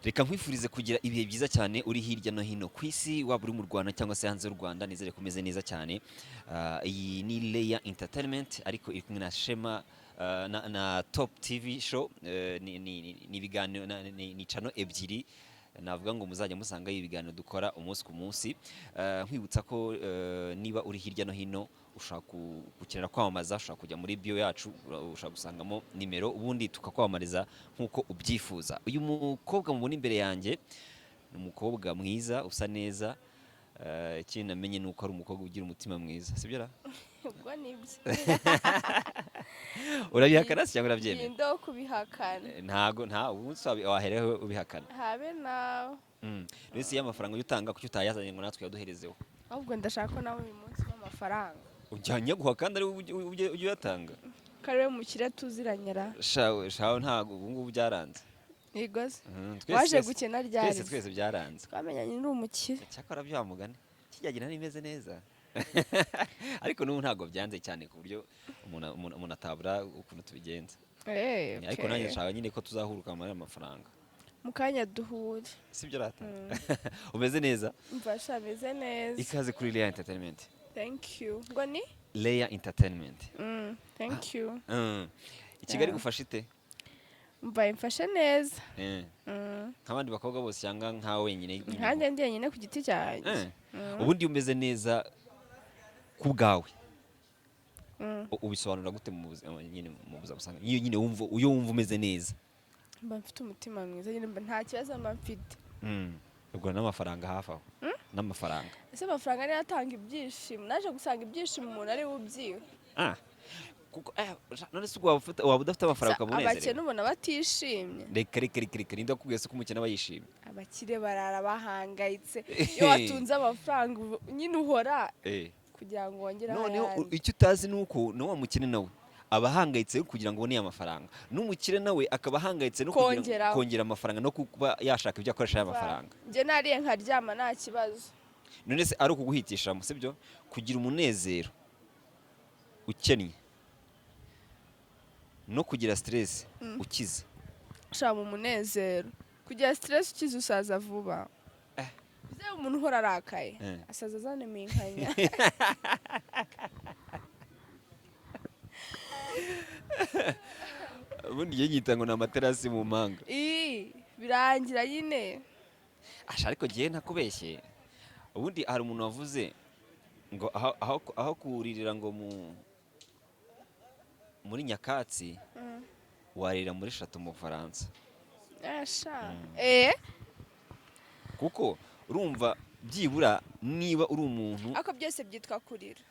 Reka nkwifurize kugira ibihe byiza cyane uri hirya no hino ku isi, waba uri mu Rwanda cyangwa se hanze y'u Rwanda. Nizere ko umeze neza cyane. Iyi ni Leya Entertainment, ariko iri kumwe na Shema na Top TV Show. Ni ibiganiro ni channel ebyiri navuga ngo muzajya musangayo ibiganiro dukora umunsi ku munsi. Nkwibutsa ko niba uri hirya no hino ushaka gukenera kwamamaza, ushobora kujya muri bio yacu, ushobora gusangamo nimero, ubundi tukakwamamariza nk'uko ubyifuza. Uyu mukobwa mubona imbere yanjye ni umukobwa mwiza, usa neza. Ikindi namenye ni uko ari umukobwa ugira umutima mwiza, sibyo ra? Ubwo nibyo. Urabihakana se cyangwa urabyemera? Ninde wo kubihakana? Ntago nta umunsi wahereho ubihakana. Habe nawe. Mbese iyo amafaranga ujya utanga, kuki utayazanye ngo natwe yaduherezeho? Ahubwo ndashaka ko nawe uyu munsi umpa amafaranga. Ujyanye guha kandi ari wowe ujye uyatanga. Ko ari we mukire tuziranye ra? Shawe shawe, ntabwo ubu ngubu byaranze. Yego se. Twese Waje twese gukena ryari? Twese twese byaranze. Twamenyanye uri umukire. Cyakora bya mugani kijya nari imeze neza, ariko n'ubu ntabwo byanze cyane ku buryo umuntu atabura ukuntu tubigenza. Ariko nanjye nshaka nyine ko tuzahuruka muri aya mafaranga. Mu kanya duhure. Sibyo rata? Umeze neza? Mfasha, ameze neza. Ikaze kuri Leya Entertainment. Thank you. Ngo ni Leya Entertainment. Thank you. I Kigali gufasha ite? Mbaye mfashe neza. Nk'abandi bakobwa bose cyangwa nkawe wenyine? Nkanjye njyenyine ku giti cyanjye. Ubundi iyo umeze neza ku bwawe, ubisobanura gute mu buzima nyine, mu buzima busanzwe, iyo nyine wumva, iyo wumva umeze neza? Mba mfite umutima mwiza nyine, mba nta kibazo mba mfite. Ubwo n'amafaranga hafi aho, n'amafaranga? Ese amafaranga niyo atanga ibyishimo? Naje gusanga ibyishimo umuntu ari we ubyiha. Ah, kuko none se ubwo waba udafite amafaranga ukaba Abakene unezerewe? ubona batishimye? Reka reka reka reka, ninde wakubwiye se ko umukene aba yishimye? Abakire barara bahangayitse. Iyo watunze amafaranga nyine uhora kugira ngo wongere Noneho ayandi. icyo utazi ni uko na wa mukene nawe aba ahangayitse kugira ngo abone amafaranga, n'umukire nawe akaba ahangayitse no kugira ngo Kongeraho. kongera amafaranga no kuba yashaka ibyo akoresha aya mafaranga. Njye nariye nkaryama, nta kibazo. None se ari ukuguhitishamo, sibyo, kugira umunezero ukennye no kugira stress ukize? Ushaka mu munezero. Kugira stress ukize, usaza vuba. Uzaba umuntu uhora arakaye, asaza azana iminkanya. Ubundi igihe nyita ngo ni amaterasi mu mpanga. Ii, birangira nyine. Asha, ariko ngiye ntakubeshye, ubundi hari umuntu wavuze ngo aho kuririra ngo muri nyakatsi, warira muri château mu Bufaransa. Asha. Kuko urumva byibura niba uri umuntu Ariko byose byitwa kurira.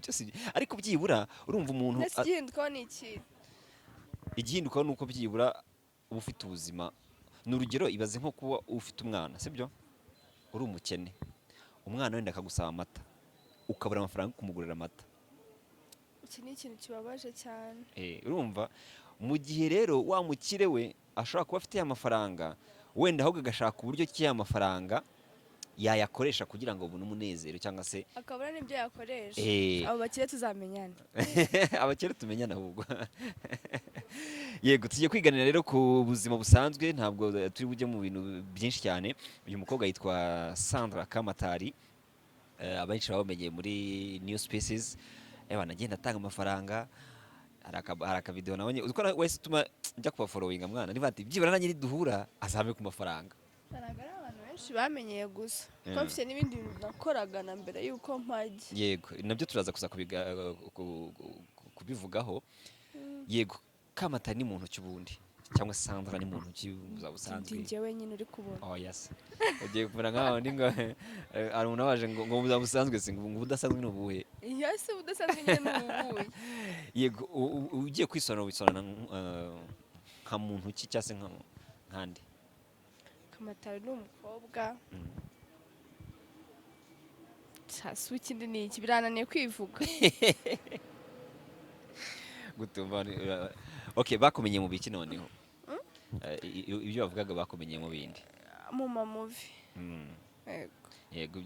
Byose ariko byibura urumva umuntu Ndetse igihindukaho ni iki? Igihindukaho ni uko byibura uba ufite ubuzima. Ni urugero, ibaze nko kuba ufite umwana, sibyo, uri umukene, umwana wenda akagusaba amata, ukabura amafaranga yo kumugurira amata. Iki ni ikintu kibabaje cyane. Urumva mu gihe rero wa mukire we ashobora kuba afite ya mafaranga wenda, ahubwo agashaka uburyo ki ya mafaranga yayakoresha kugira ngo abone umunezero cyangwa se akabura n'ibyo yakoresha. Abo bakire tuzamenyane. Abakire tumenyana ahubwo. Yego, tugiye kwiganira rero ku buzima busanzwe, ntabwo turi bujye mu bintu byinshi cyane. Uyu mukobwa yitwa Sandra Kamatari. Abenshi bamenyeye muri New Spaces. Agenda atanga amafaranga. Hari akavideo nabonye, uzi ko wese utuma njya kubafollowinga mwana, niba ati byibura nanjye niduhura azame ku mafaranga. Ntabwo ari abantu benshi bamenyeye gusa, kuko mfite n'ibindi bintu nakoraga na mbere y'uko mpajya. Yego, nabyo turaza kuza kubivugaho. Yego, Kamatari ni muntu ki ubundi, cyangwa Sandra ni muntu ki mu buzima busanzwe? Ndi njyewe nyine uri kubona. Oh yes, ugiye kumera nkaho ndi ngo hari umuntu waje ngo mu buzima busanzwe se, ngo ubudasanzwe ni ubuhe? Iyo si ubudasanzwe nyine ni ububuye. Yego, ugiye kwisobanura, wisobanura nka muntu ki cyangwa se nkande? Kamatari ni umukobwa. Si ikindi ni iki? Birananiye kwivuga. Gutumva okay, bakumenye mu biki noneho? Ibyo bavugaga bakumenye mu bindi? Mu mamovie. Yego. Yego,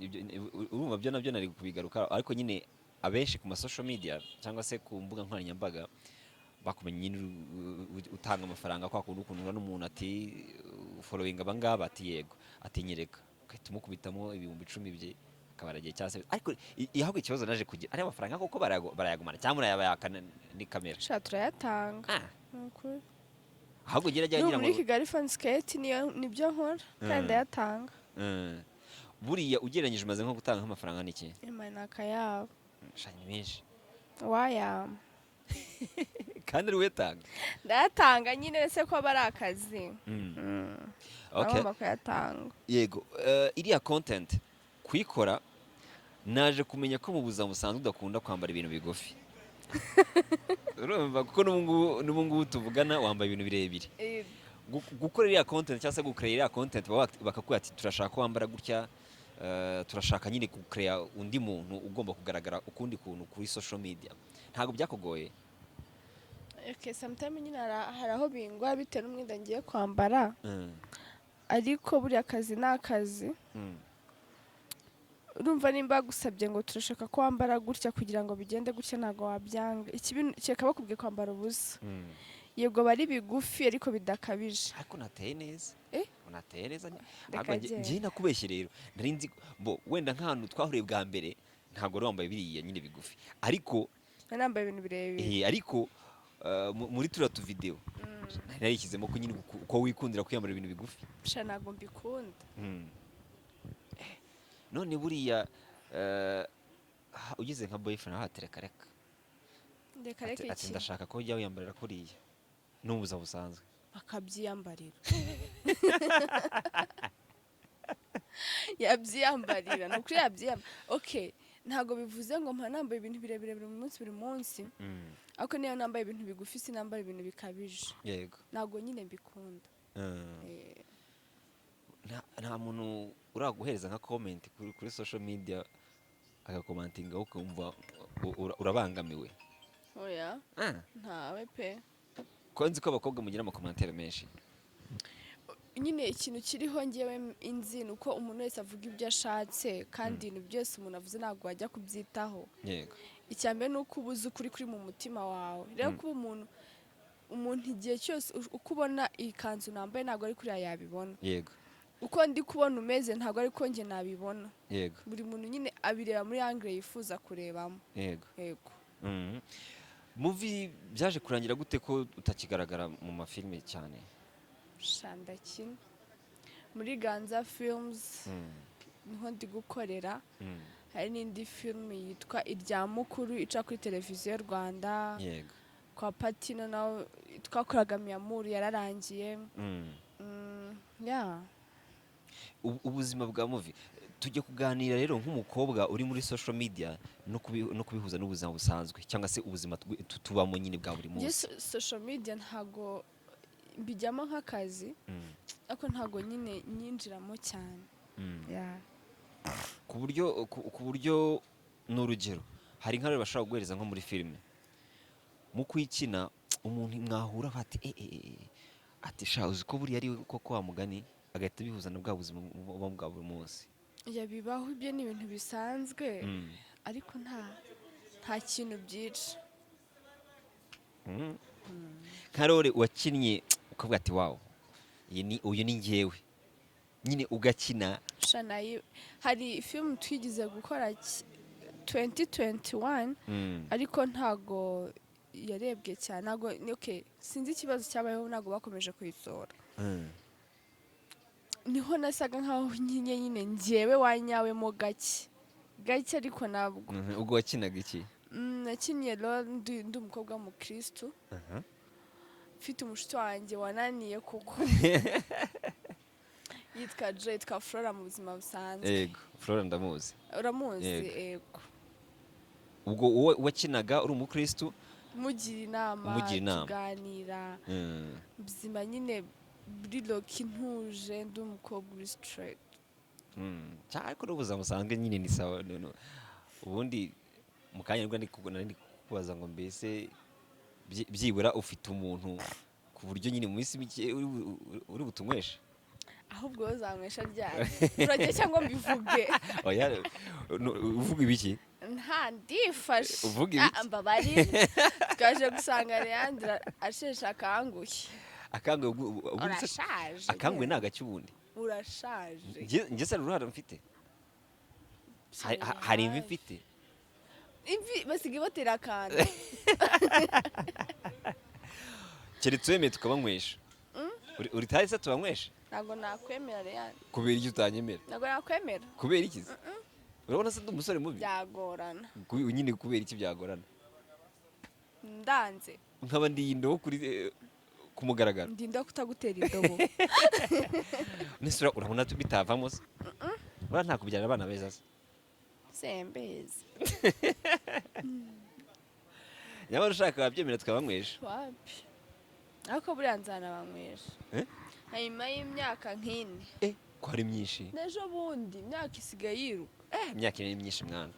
urumva byo nabyo nari kubigaruka, ariko nyine abenshi ku ma social media cyangwa se ku mbuga nkoranyambaga bakumenye nyine utanga amafaranga kwa kundi ukuntu uhura n'umuntu ati Following abangaba, ati yego, ati nyereka, ugahita umukubitamo 10,000 bye, akaba aragiye. Cyangwa se ariko ahubwo ikibazo naje kugira, ariya mafaranga koko barayagumana cyangwa murayabayaka ni kamera? Sha, turayatanga. Ah, Ni ukuri. Ahubwo gira N'ubu ngira muri ngo Kigali Fun Skate niyo nibyo nkora kandi ndayatanga. Buriya ugereranyije umaze nko gutanga nk'amafaranga n'iki? Imana ni akayabo. Sha, ni menshi. Wayama. Kandi ari uyatanga. Ndayatanga nyine, ese ko aba ari akazi. Agomba kuyatanga. Yego, iriya content kuyikora, naje kumenya ko mu buzima busanzwe udakunda kwambara ibintu bigufi, urumva, kuko n'ubu ngubu tuvugana wambaye ibintu birebire. Gukora iriya content cyangwa se gucreate iriya content, baba bakakubwira ati turashaka ko wambara gutya, turashaka nyine gucreate undi muntu ugomba kugaragara ukundi kuntu kuri social media, ntabwo byakugoye? Okay, sometime nyine hari aho bingwa bitewe n'umwenda ngiye kwambara, ariko buriya akazi ni akazi. Urumva, nimba bagusabye ngo turashaka ko wambara gutya kugira ngo bigende gutya, ntabwo wabyanga. Ikibi kereka bakubwiye kwambara ubusa. Yego, bari bigufi ariko bidakabije. Ariko unateye neza. Eh? Unateye neza. Reka Ahubwo genda. njye nakubeshye rero, nari nzi bo wenda nk'ahantu twahuriye bwa mbere ntabwo wari wambaye biriya nyine bigufi, ariko Nari nambaye ibintu birebire. Ariko muri turiya tuvideo nari narishyizemo ko nyine ko wikundira kwiyambara ibintu bigufi. Sha, ntabwo mbikunda. None buriya ugize nka boyfriend aho atereka reka Reka ati, reka ati iki? Ndashaka ko ujya wiyambarira kuriya no mu buzima busanzwe. Akabyiyambarira, yabyiyambarira, ni ukuri yabyiyambarira. Okay, ntabwo bivuze ngo mpa nambaye ibintu birebire buri munsi buri munsi, ariko niyo nambaye ibintu bigufi sinambara ibintu bikabije. Ntabwo nyine mbikunda. Nta muntu uraguhereza nka comment kuri social media, agacommentinga ukumva urabangamiwe? Oya. Ah. Ntawe pe. Ko nzi ko abakobwa mugira amacommentaire menshi. Nyine ikintu kiriho ngewe inzi ni uko umuntu wese avuga ibyo ashatse, kandi ibintu byose umuntu avuze ntabwo wajya kubyitaho. Icya mbere ni uko uba uzi ukuri kuri mu mutima wawe. Rero kuba umuntu igihe cyose uko ubona iyi kanzu nambaye ntabwo ari kuriya yabibona. Uko ndi kubona umeze ntabwo ari ko njye nabibona. Buri muntu nyine abireba muri angle yifuza kurebamo. Yego. Movie byaje kurangira gute ko utakigaragara mu mafilime cyane? Sha, ndakina muri Ganza Films, niho ndi gukorera. Hari n'indi filime yitwa Irya Mukuru ica kuri Televiziyo Rwanda. Kwa Patino nawe twakoraga Miyamuru, yararangiye. Yeah. Ubuzima bwa movie tujya kuganira rero nk'umukobwa uri muri social media no kubihuza n'ubuzima busanzwe cyangwa se ubuzima tubamo nyine bwa buri Njye munsi. Social media ntago mbijyamo nk'akazi, ariko ntago nyine nyinjiramo cyane. Yeah. Ku buryo ni urugero, hari nka rero bashobora guhereza nko muri filime mu kuyikina, umuntu mwahura bati eh, eh, eh, ati sha, uzi ko buriya ari koko wa mugani, agahita abihuza na bwa buzima bubamo bwa buri munsi. Ya, bibaho, ibyo ni ibintu bisanzwe, ariko nta kintu byica. Nka role wakinnye ukavuga ati wow, iyi ni uyu ni njyewe nyine, ugakina. Sha, nayo hari filime twigize gukora 2021, ariko ntago yarebwe cyane, ntago ni okay, sinzi ikibazo cyabayeho, ntago bakomeje kuyisohora. Niho nasaga nkaho nyine njyewe wanyawemo gake gake, ariko ntabwo. Ubwo wakinaga iki? Nakinnye role ndi umukobwa w'umukristu mfite umushuti wanjye wananiye kuko yitwa Joy, yitwa Flora mu buzima busanzwe. Yego, Flora ndamuzi. Uramuzi? Yego. Yego. Ubwo wowe wakinaga uri umukristu? Mugira inama. Umugira inama. Tuganira ubuzima nyine buri loki, ntuje, ndi umukobwa uri straight. Ariko n'ubuzima busanzwe nyine ni sawa. No. Ubundi mu kanya nibwo nari ndi kukubaza ngo mbese byibura ufite umuntu ku buryo nyine mu minsi mike uri butunyweshe? Ahubwo wowe uzanywesha ryari? Uragiye cyangwa mbivuge? Oya, uvuga ibiki? Nta, ndifashe. Uvuga ibiki? Ah, mbabarira, twaje gusanga Leandra asheshe akanguhe. Akanguhe ubundi Urashaje. Akanguhe Nyine. Ni agaki ubundi? Urashaje. Njye se hari uruhare mfite? Hari imvi mfite? Imvi basigaye batera akantu. Keretse wemeye tukabanywesha. Uri tayari se tubanywesha? Ntabwo nakwemera, Reyani. Kubera iki utanyemera? Ntabwo nakwemera. Kubera iki se? Urabona se ndi umusore mubi? Byagorana. Nyine kubera iki byagorana? Ndanze. Nkaba ndi indobo kuri ku mugaragaro. Ndinda kutagutera indobo. Nese urabona bitavamo se? Urabona nta kubyara abana beza se? Sembezi. Nyamara ushaka wabyemera tukabanywesha. Wapi, ariko buriya nzanabanywesha. Eh? Hanyuma y'imyaka nk'ine. Eh, ko ari myinshi? N'ejo bundi imyaka isigaye yiruka. Eh, imyaka 4 ni myinshi mwana.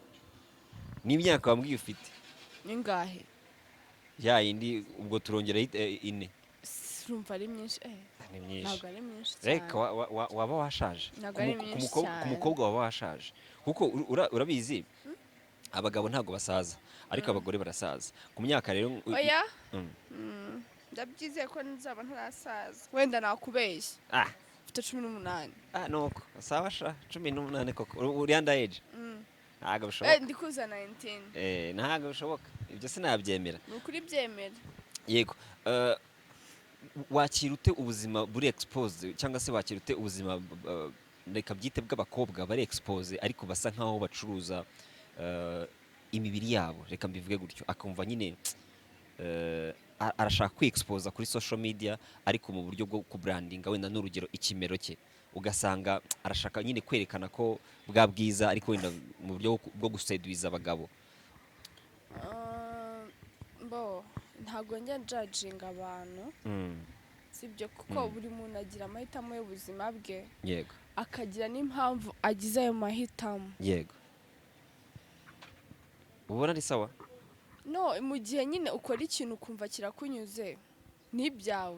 Ni imyaka wambwiye ufite. Ingahe? Ya yindi ubwo turongera 4. Urumva ari myinshi, eh? Ni myinshi. Ntabwo ari myinshi cyane. Reka waba washaje. Ntabwo Ku ari ku myinshi ku cyane. mukobwa waba washaje, kuko urabizi abagabo ntabwo basaza, ariko abagore barasaza ku myaka rero Oya. Ndabyizeye ko nzaba ntarasaza. Wenda nakubeshya. Ah. Mfite 18. Ah, nuko sawa sha, 18 koko? Uri under age? Ntabwo bishoboka. Ndi kuza 19. Eh, ntabwo bishoboka, ibyo sinabyemera. Ni ukuri, byemera. Yego. Wakira ute ubuzima buri exposed, cyangwa se wakira ute ubuzima reka byite bw'abakobwa bari expose, ariko basa nkaho bacuruza imibiri yabo, reka mbivuge gutyo, akumva nyine arashaka kwiexposa kuri social media, ariko mu buryo bwo kubrandinga wenda n'urugero ikimero cye, ugasanga arashaka nyine kwerekana ko bwa bwiza, ariko wenda mu buryo bwo guseduiza abagabo? Bo ntabwo njya njudginga abantu, sibyo? Kuko buri muntu agira amahitamo y'ubuzima bwe, akagira n'impamvu agize ayo mahitamo. Yego, ubona ari sawa? No mu gihe nyine ukora ikintu ukumva kirakunyuze, n'ibyawe.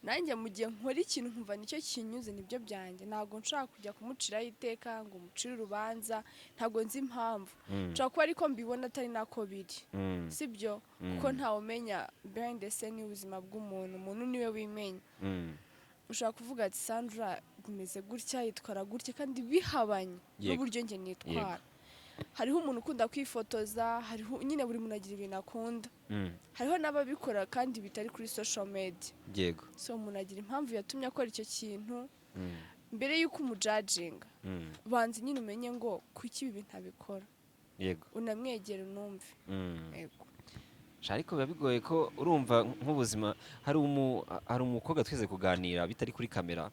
Nanjye mu gihe nkora ikintu nkumva nicyo kinyuze, nibyo byanjye. Ntabwo nshobora kujya kumuciraho iteka ngo umucire urubanza, ntabwo nzi impamvu. Nshobora kuba ariko mbibona atari nako biri, sibyo? Kuko ntawe umenya behind the scene y'ubuzima bw'umuntu. Umuntu niwe wimenya. Ushobora kuvuga ati Sandra bimeze gutya, yitwara gutya, kandi bihabanye n'uburyo njye nitwara. Hariho umuntu ukunda kwifotoza, hariho nyine buri muntu agira ibintu akunda. Hariho n'ababikora kandi bitari kuri social media. So umuntu agira impamvu yatumye akora icyo kintu. Mbere y'uko umujudginga, banza nyine umenye ngo kuki ibi bintu abikora, unamwegere unumve. Yego. Sha, ariko biba bigoye ko urumva nk'ubuzima, hari umukobwa twese kuganira bitari kuri kamera,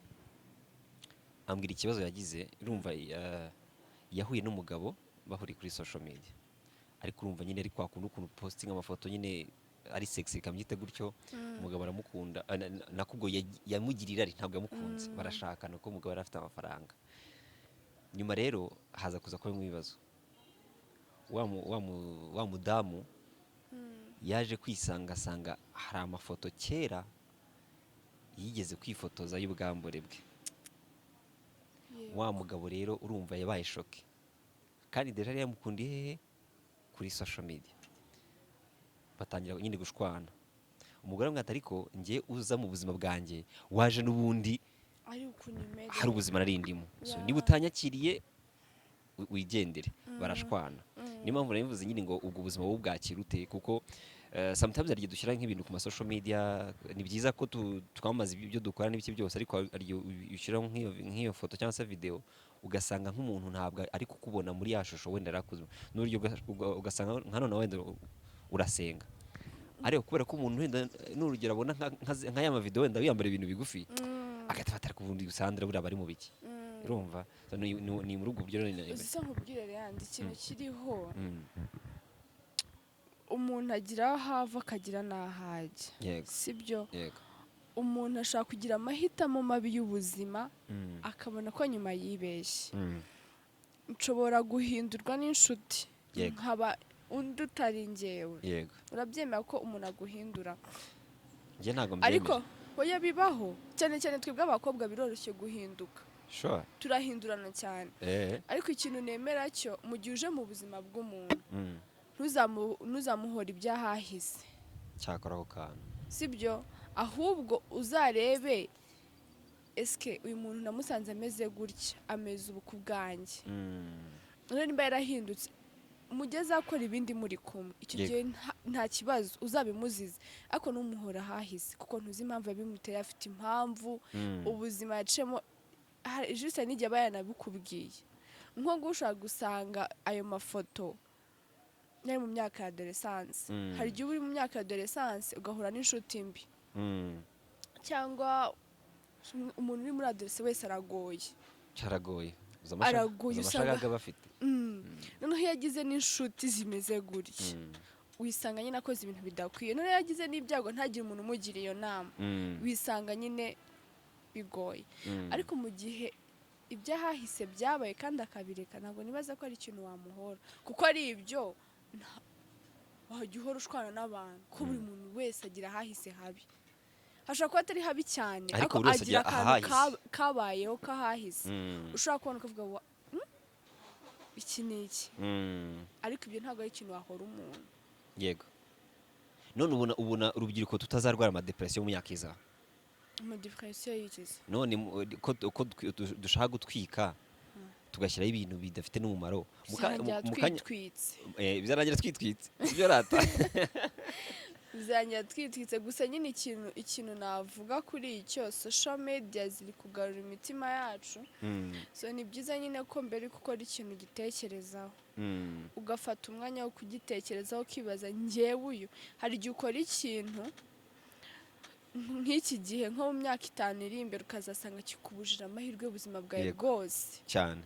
ambwira ikibazo yagize. Urumva yahuye n'umugabo bahuriye kuri social media, ariko urumva nyine ari kwa kundi ukuntu posting amafoto nyine ari sexy, kamyite gutyo. Umugabo aramukunda, nako ubwo yamugiriye irari, ntabwo yamukunze. Barashakana kuko umugabo yari afite amafaranga. Nyuma rero haza kuza kubamo ibibazo. Wa mudamu yaje kwisanga asanga hari amafoto kera yigeze kwifotoza y'ubwambure bwe. Wa mugabo rero urumva yabaye choqué, kandi déjà yari yamukundiye hehe? Kuri social media. Batangira nyine gushwana. Umugore aramubwira ati: "Ariko njye uza mu buzima bwanjye waje n'ubundi ari ukuntu imeze, hari ubuzima nari ndimo, so niba utanyakiriye wigendere." Barashwana. Niyo mpamvu nabivuze nyine ngo ubwo buzima wowe ubwakira ute? Kuko sometimes hari igihe dushyira nk'ibintu ku ma social media. Ni byiza ko twamamaza ibyo dukora n'ibiki byose, ariko hari igihe ushyiraho nk'iyo foto cyangwa se video, ugasanga nk'umuntu ntabwo ari kukubona muri ya shusho wenda yarakuze. N'uburyo ugasanga nka none wenda urasenga, ariko kubera ko umuntu wenda n'urugero abona nka ya mavideo wenda wiyambara ibintu bigufi, agahita afata kubundi Sandra buriya bari mu biki? Urumva? So, ni muri ubwo buryo rero Uzi se nkubwire reyandi ikintu kiriho? Mm. Umuntu agira aho ava akagira n'aho ajya, sibyo? Yego. Umuntu ashobora kugira amahitamo mabi y'ubuzima, akabona ko nyuma yibeshye. Nshobora guhindurwa n'inshuti, nkaba undi utari njyewe. Urabyemera ko umuntu aguhindura? Njye ntabwo mbyemera. Ariko oya, bibaho cyane cyane twebwe abakobwa biroroshye guhinduka. Turahindurana cyane. Ariko ikintu nemera cyo, mu gihe uje mu buzima bw'umuntu, ntuzamuhora ibyahahise. Cyakora ako kantu. Sibyo? Ahubwo uzarebe: esike uyu muntu namusanze ameze gutya, ameze ubu ku bwanjye? None nimba yarahindutse, mugeze akora ibindi muri kumwe, icyo gihe nta kibazo uzabimuziza, ariko ntumuhora ahahise, kuko ntuzi impamvu yabimuteye. Afite impamvu, ubuzima yaciyemo, juste n'igihe aba yanabikubwiye. Nko ushobora gusanga ayo mafoto yari mu myaka ya adolescence. Hari igihe uba uri mu myaka ya adolescence ugahura n'inshuti mbi, cyangwa umuntu uri muri adolescence wese aragoye. Cyaragoye. Aragoye, uzi amashagaga bafite. Noneho iyo yagize n'inshuti zimeze gutya, wisanga nyine akoze ibintu bidakwiye. Noneho iyo yagize n'ibyago ntagire umuntu umugira iyo nama, wisanga nyine bigoye. Ariko mu gihe iby'ahahise byabaye kandi akabireka, ntabwo nibaza ko ari ikintu wamuhora, kuko ari ibyo wajya uhora ushwana n'abantu, ko buri muntu wese agira ahahise habi. Hashobora kuba atari habi cyane, Ariko ariko buri wese agira agira akantu ahahise. kabayeho k'ahahise ushobora kubona ukavuga ngo: Iki ni iki?" Ariko ibyo ntabwo ari ikintu wahora umuntu. Yego. None ubona urubyiruko tutazarwara amadepression mu myaka iza? Amadepression yigize? None ko dushaka gutwika, tugashyiraho ibintu bidafite n'umumaro Bizarangira mu kanya- twitwitse. Bizarangira twitwitse, sibyo rata? Bizarangira twitwitse. Gusa nyine ikintu navuga kuri icyo, social media ziri kugarura imitima yacu. So ni byiza nyine ko mbere yo gukora ikintu ugitekerezaho, ugafata umwanya wo kugitekerezaho, ukibaza: njyewe uyu? Hari igihe ukora ikintu nk'iki gihe, nko mu myaka 5 iri imbere ukazasanga kikubujije amahirwe y'ubuzima bwawe bwose. Cyane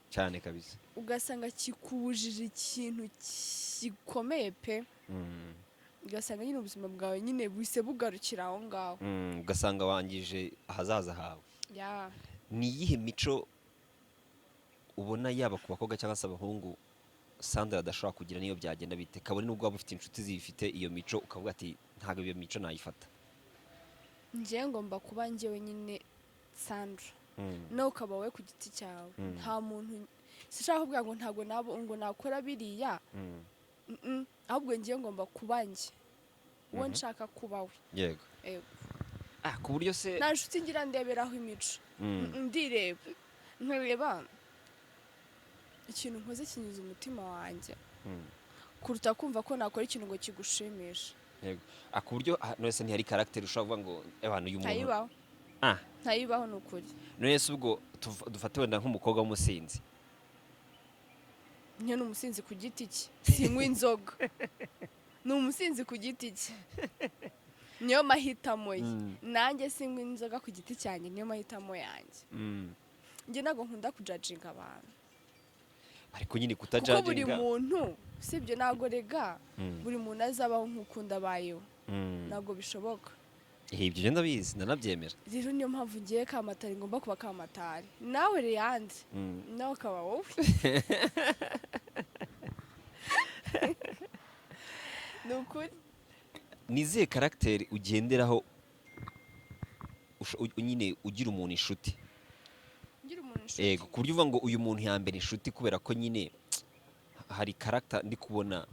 cyane kabisa. Ugasanga kikubujije ikintu gikomeye pe. Ugasanga nyine ubuzima bwawe nyine buhise bugarukira aho ngaho. Ugasanga wangije ahazaza hawe. Ni iyihe mico ubona, yaba ku bakobwa cyangwa se abahungu, Sandra adashobora kugira niyo byagenda bite, kabone nubwo waba ufite inshuti zifite iyo mico, ukavuga ati: "Ntabwo iyo mico nayifata"? Njyewe ngomba kuba njyewe nyine, Sandra, nawe ukaba wowe ku giti cyawe. Nta muntu, sinshaka kuvuga ngo ntabwo nabo ngo nakora biriya. Ahubwo njyewe ngomba kuba njye uwo nshaka kuba we. Yego. Ah, ku buryo se Nta nshuti ngira ndeberaho imico. Ndireba, nkareba ikintu nkoze kinyuze umutima wanjye, kuruta kumva ko nakora ikintu ngo kigushimishe. Yego. Ah, ku buryo none se ntihari caractère ushobora kuvuga ngo: "Abantu, uyu muntu"? Ntayibaho. Ah. Ntayibaho, ni ukuri. None se ubwo dufate wenda nk'umukobwa w'umusinzi? Njye ni umusinzi ku giti cye, sinywa inzoga, ni umusinzi ku giti cye, niyo mahitamo ye. Nanjye sinywa inzoga ku giti cyanjye, niyo mahitamo yanjye. Njye ntabwo nkunda kujudginga abantu. Ariko nyine Kuko buri kutajudginga muntu, sibyo, ntabwo rega buri muntu azabaho nk'ukundi abayeho. Ntabwo bishoboka. Ibyo byo ndabizi, ndanabyemera. Rero niyo mpamvu ngiye kamatari, ngomba kuba kamatari, nawe Leandre nawe ukaba wowe. Ni ukuri. Ni izihe caractère ugenderaho nyine ugira umuntu inshuti? Ngira umuntu inshuti? Yego, ku buryo uvuga ngo: "Uyu muntu yambere inshuti kubera ko nyine hari caractère ndi kubona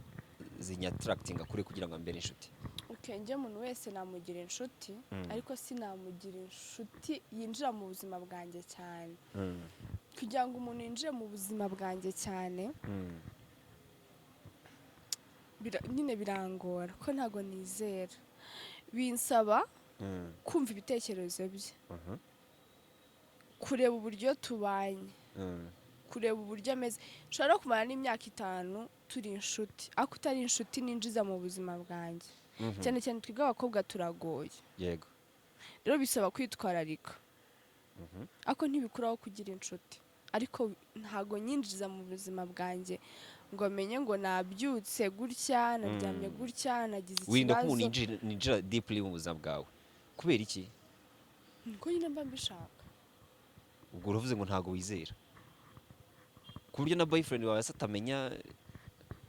zinyattractinga kure kugira ngo ambere inshuti." Okay, njye umuntu wese namugira inshuti, ariko sinamugira inshuti yinjira mu buzima bwanjye cyane. Kugira ngo umuntu yinjire mu buzima bwanjye cyane, nyine birangora, ko ntabwo nizera. Binsaba kumva ibitekerezo bye, kureba uburyo tubanye, kureba uburyo ameze. Nshobora no kumara n'imyaka 5 turi inshuti, ariko utari inshuti ninjiza mu buzima bwanjye. Cyane cyane twebwe abakobwa turagoye. Rero bisaba kwitwararika, ariko ntibikuraho kugira inshuti. Ariko ntabwo nyinjiza mu buzima bwanjye ngo amenye ngo nabyutse gutya, naryamye gutya, nagize Wirinda ko umuntu ikibazo. yinjira deeply mu buzima bwawe kubera iki? Niko nyine mba mbishaka. Ubwo uravuze ngo ntabwo wizera, ku buryo na boyfriend wawe se atamenya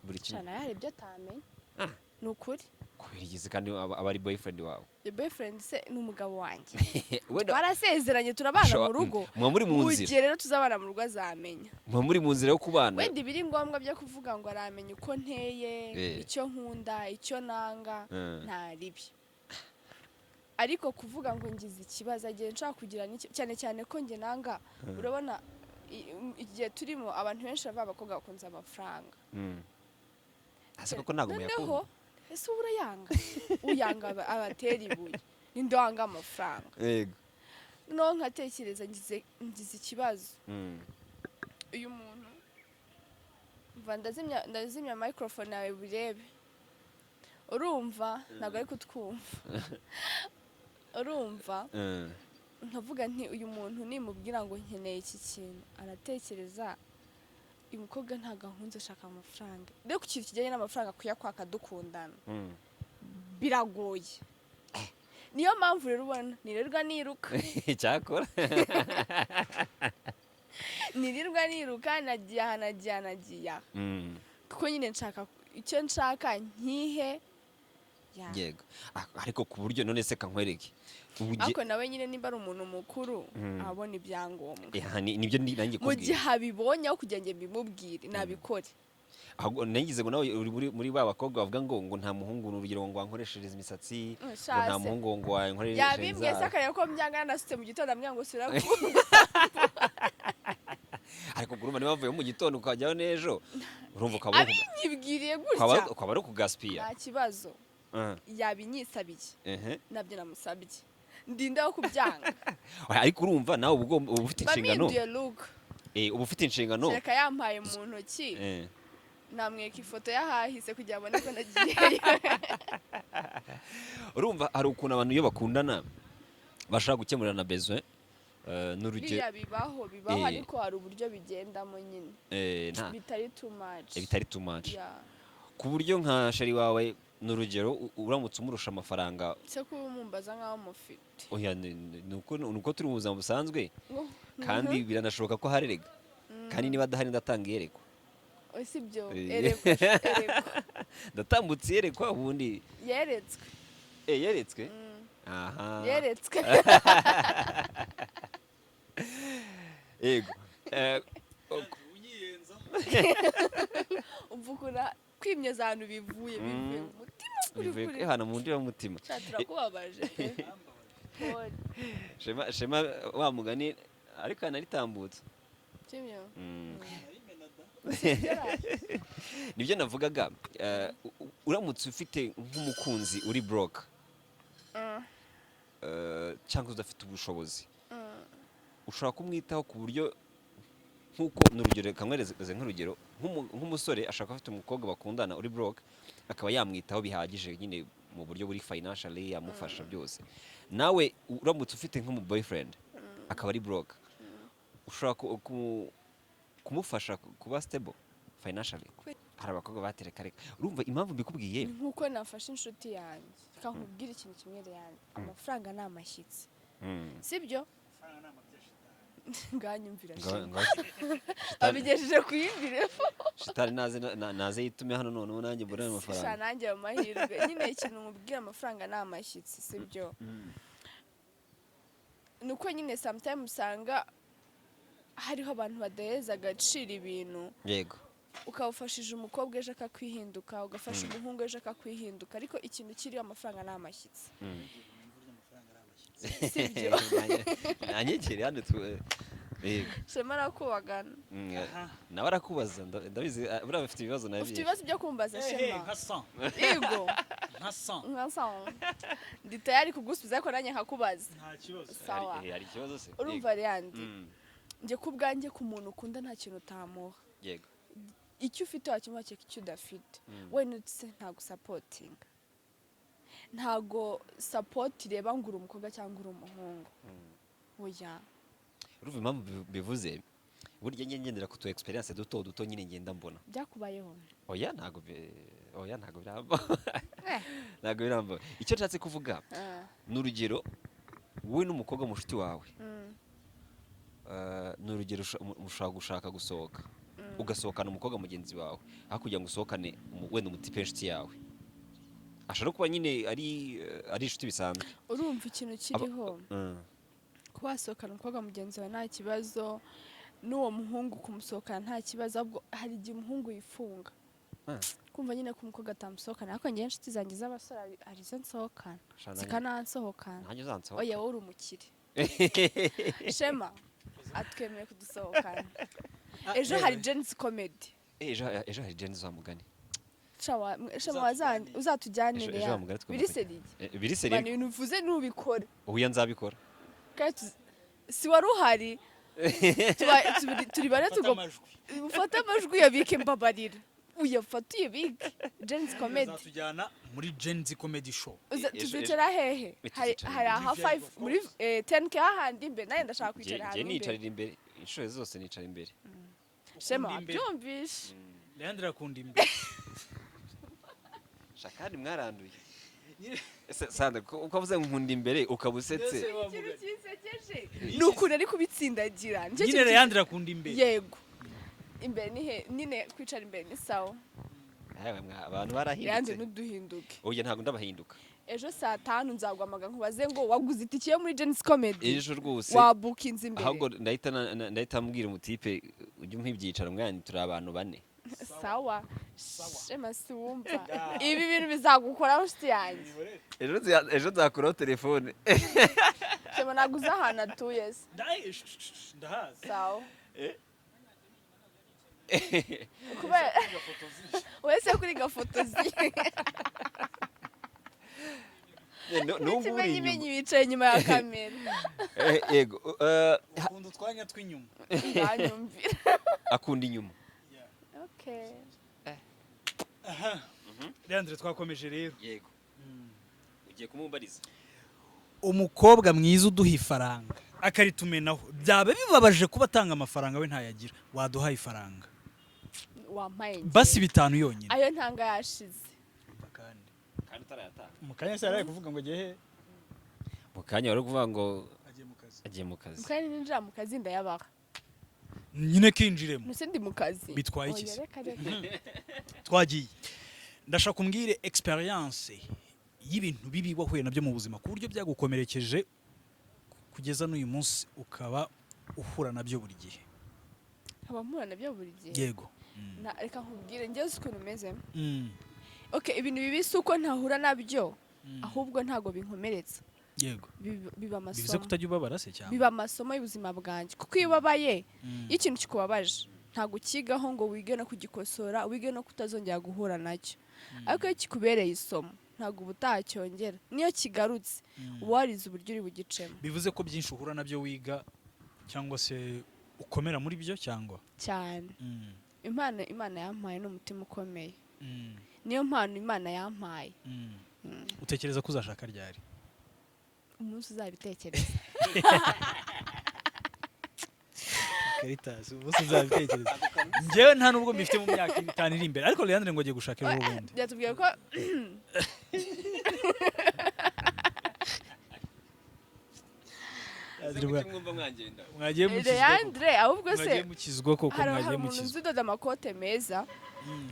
buri kimwe? Cyane, hari ibyo atamenya. Ah. Ni ukuri. Kubera igize kandi aba ari boyfriend wawe? The boyfriend se ni umugabo wanjye. Wenda Twarasezeranye, turabana mu rugo. Muba muri mu Mu nzira. gihe rero tuzabana mu rugo azamenya. Muba muri mu nzira yo kubana. Wenda ibiri ngombwa byo kuvuga ngo aramenya uko nteye, icyo nkunda, icyo nanga, nta ribi. Ariko kuvuga ngo ngize ikibazo, agiye nshaka kugira n'iki, cyane cyane ko njye nanga, urabona igihe turimo abantu benshi bava, abakobwa bakunze amafaranga. Ese koko ntabwo Noneho muyakunda? Ese uba urayanga? Uyanga abatera ibuye. Ninde wanga amafaranga? Noneho nkatekereza ngize ikibazo, uyu muntu, mva ndazimya microphone yawe burebe. Urumva ntabwo ari kutwumva, urumva? Nkavuga nti uyu muntu nimubwira ngo nkeneye iki kintu, aratekereza uyu mukobwa ntabwo ankunze, ashaka amafaranga. Rero ku kintu kijyanye n'amafaranga, kuyakwaka dukundana biragoye. Niyo mpamvu rero ubona nirirwa niruka. Cyakora. Nirirwa niruka, nagiye aha, nagiye aha, nagiye aha, kuko nyine nshaka icyo nshaka nkihe ya. Yego. Ah, ariko ku buryo none se kankwereke ubu Ariko nawe nyine nimba ari umuntu mukuru, abona ibyangombwa. Eh, nibyo nanjye Mu kubwira. gihe abibonye, aho kugira ngo mbimubwire nabikore. Ahubwo nagize ngo nawe uri muri ba bakobwa bavuga ngo nta muhungu, ni urugero, ngo wankoreshereze imisatsi, ngo nta Shase. muhungu ngo wankoreshereze Yabimbwiye se, inzara. akareba ko mbyanga, nasutse mu gitondo, ambwira ngo sura. Ariko urumva niba wavuye mu gitondo ukajyaho n'ejo, urumva ukaba Abinyibwiriye gutya, ukaba ari ukugasipiya. nta kibazo. Yabinyisabiye, nabyo namusabye, ndinda wo kubyanga. Oya, ariko urumva nawe uba uba ufite inshingano. Bampinduye look. Uba ufite inshingano. Kereka yampaye mu ntoki, namwereka ifoto y'ahahise kugira ngo abone ko nagiyeyo. Urumva hari ukuntu abantu iyo bakundana bashobora gukemurana besoin, n'urugero. Biriya bibaho, bibaho, ariko hari uburyo bigendamo nyine, nta bitari too much. Bitari too much. Yeah. Ku buryo nka chéri wawe, ni urugero, uramutse umurusha amafaranga. Se kuba umumbaza nk'aho mufite? Oya, ni uko turi mu buzima busanzwe, kandi biranashoboka ko harerega, kandi niba adahari ndatanga iyerekwa. Oh, si byo? Eh. Erekwa, erekwa. Ndatambutse iyerekwa ubundi. Yeretswe. Eh, yeretswe. Aha. Yeretswe. Yego. Unyiyenza. Umva ukuntu kwimyoza ahantu bivuye mu mutima kuri Bivuye kuri. kwihana mu ndiba y'umutima. Sha, turakubabaje pe. Pole. Shema, Shema, wa mugani ariko yanaritambutse. Sibyo? Nibyo navugaga. Uramutse ufite nk'umukunzi uri broke, cyangwa udafite ubushobozi, ushobora kumwitaho ku buryo nk'uko, ni urugero, reka nkwereze nk'urugero, nk'umusore ashaka, afite umukobwa bakundana uri broke, akaba yamwitaho bihagije nyine mu buryo buri financially, yamufasha byose. Nawe uramutse ufite nk'umu boyfriend akaba ari broke, ushobora kumufasha kuba stable financially? Hari abakobwa batereka reka. Urumva impamvu mbikubwiye? Ni nk'uko nafashe inshuti yanjye, reka nkubwire ikintu kimwe yanjye, amafaranga ni amashyitsi. Sibyo? Nganyumvira. Shema. Abigejeje ku yindi level. Shitani naze yitume hano noneho nanjye mbone ayo Sha, mafaranga. nanjye ayo mahirwe nyine. Ikintu mubwira, amafaranga ni amashyitsi, sibyo? Ni uko nyine sometimes usanga hariho abantu badaheza agaciro ibintu. Ukaba ufashije umukobwa, ejo akakwihinduka, ugafasha umuhungu, ejo akakwihinduka. Ariko ikintu kiriho, amafaranga ni amashyitsi, sibyo? Nanyegere hano yego. Shema arakubagana. Nawe arakubaza, ndabizi, buriya bafite ibibazo nawe Ufite byinshi. ibibazo byo kumbaza? Ehe. Shema. Nka 100. Yego. Nka 100. Nka sawa, ndi tayari kugusubiza, ariko nanjye nkakubaza. Nta kibazo. Sawa. Hari ikibazo se? Urumva reyandi, njye ku bwanjye, ku muntu ukunda nta kintu utamuha. Icyo ufite wakimuha, kereka icyo udafite. Wenda se ntago supportinga, ntago support ireba ngo uri umukobwa cyangwa uri umuhungu, oya. Urumva impamvu bivuze, burya njye ngendera ku tu experience duto duto nyine ngenda mbona. Byakubayeho? Oya, ntago oya, ntago birambaho. Ntago birambaho. Icyo nshatse kuvuga, ni urugero, wowe n'umukobwa mushuti wawe, ni urugero, mushobora gushaka gusohoka, ugasohokana umukobwa mugenzi wawe aho kugira ngo usohokane wenda umutipe w'inshuti yawe, ashobora kuba nyine ari inshuti bisanzwe. Urumva ikintu kiriho, kuba wasohokana umukobwa mugenzi wawe nta kibazo, n'uwo muhungu kumusohokana nta kibazo. Ahubwo hari igihe umuhungu yifunga. Kumva nyine ko umukobwa atamusohokana, ariko njyewe inshuti zanjye z'abasore arizo nsohokana, Sha, zikanansohokana. Nanjye uzansohoka. Oya, wowe uri umukire. Shema atwemereye kudusohokana. Ejo hari Gen-Z Comedy. Ejo hari Gen-Z, wa mugani. Shema, uzatujyanire. Ejo Ya wa mugani tugomba biri kujya. Sérieux. Biri sérieux. Bana, ibintu uvuze ntubikore. Oya, nzabikora. Kandi si wari uhari. Turi bane. Fata Tugomba amajwi. Ufate amajwi, uyabike. Mbabarira, uyafate uyabike. Gen-Z Comedy. Uzatujyana muri Gen-Z Comedy Show. Tuzicara hehe? Hari Tuzicara hari aha muri 5 VIP, of muri course. 10K, hahandi imbere. Nanjye ndashaka kwicara Njye ahantu imbere. nicarira imbere, inshuro zose nicara imbere. Shema, Ukunda imbere. wabyumvishe? Leandre akunda imbere. Sha, kandi mwaranduye. Ese Sandra, ko uko avuze ngo nkunda imbere, ukaba usetse? Ikintu kinsekeje ni ukuntu ari kubitsindagira. Nicyo Nyine kintu Leandre akunda imbere. Yego, imbere ni he nyine, kwicara imbere ni sawa. Yewe, abantu Leandre, barahindutse. ntuduhinduke. Oya, ntabwo ndabahinduka. Ejo saa 5 nzaguhamagara nkubaze ngo waguze itike yo muri Gen-Z Comedy? Ejo rwose. Wabukinze imbere? Ahubwo ndahita ndahita mbwira umutipe ujya umpa ibyicaro, mwana, turi abantu bane. Sawa Shema, si wumva ibi bintu bizagukoraho, nshuti yanjye. Ejo nzakuraho telefone. Shema, ntabwo uzi ahantu atuye se? Ndahazi. Sawa, kubera wese kuri gafotozi. N'ubu uri Ikimenyimenyi inyuma. bicaye inyuma ya kamera. Yego. Ukunda utwanya tw'inyuma. Nganyumvira. Akunda inyuma. Okay. Aha, Leandre, twakomeje rero. Yego, ugiye kumumbariza. Umukobwa mwiza uduha ifaranga akaritumenaho, byaba bibabaje kuba atanga amafaranga we ntayagira. Waduhaye ifaranga? Wampaye njye. Basi 5 yonyine. Ayo ntanga yashize. Kandi Kandi utarayatanga. Mu kanya se yaraye kuvuga ngo agiye he? Mu kanya wari kuvuga ngo Agiye mu kazi. agiye mu kazi. Kandi ninjira mu kazi ndayabaha. Nyine kinjiremo. Ntuse ndi mu kazi. Bitwaye iki Oya, se? reka reka. Twagiye. Ndashaka umbwire experience y'ibintu bibi wahuye nabyo mu buzima, ku buryo byagukomerekeje kugeza n'uyu munsi ukaba uhura nabyo buri gihe. Nkaba mpura nabyo buri gihe? Yego. Reka nkubwire, njyewe uzi ukuntu umeze. Okay, ibintu bibi si uko ntahura nabyo, ahubwo ntabwo binkomeretsa. Biba Bivuze amasomo. kutajya ubabara se cyangwa? Biba amasomo y'ubuzima bwanjye, kuko iyo ubabaye, iyo ikintu kikubabaje, ntabwo ukigaho ngo wige no kugikosora, wige no kutazongera guhura nacyo. Ariko iyo kikubereye isomo, ntabwo uba utacyongera. Niyo kigarutse, uba warize uburyo uri bugicemo. Bivuze ko byinshi uhura nabyo wiga cyangwa se ukomera muri byo, cyangwa? Cyane. Impano Imana yampaye ni umutima ukomeye. Niyo mpano Imana yampaye. Utekereza ko uzashaka ryari? Umunsi uzabitekereza. Caritas, umunsi uzabitekereza. Njyewe nta nubwo mbifite mu myaka 5 iri imbere, ariko Leandre ngo agiye gushaka ejo bundi. Byatubwiye ko Leandre, Mwumva mwagenda. Mwagiye mukizwa koko. Leandre, ahubwo se Mwagiye mukizwa koko. hari Mwagiye umuntu mukizwa. uzi udoda amakote meza,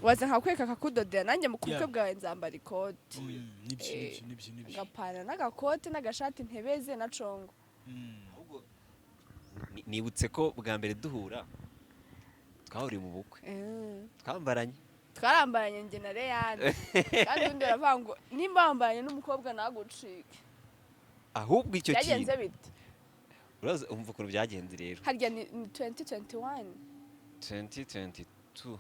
waza nkakwereka akakudodera. Nanjye mu bukwe bwawe nzambara ikote. Nibyo. Nibyo. Agapantaro n'agakote n'agashati, ntebeze na congo. Ahubwo nibutse ko bwa mbere duhura twahuriye mu bukwe, twambaranye. Twarambaranye njye na Leandre, kandi undi baravuga ngo nimba wambaranye n'umukobwa ntagucike. Ahubwo icyo Byagenze kintu bite? Uraza umva ukuntu byagenze rero. Harya ni 2021? 2022.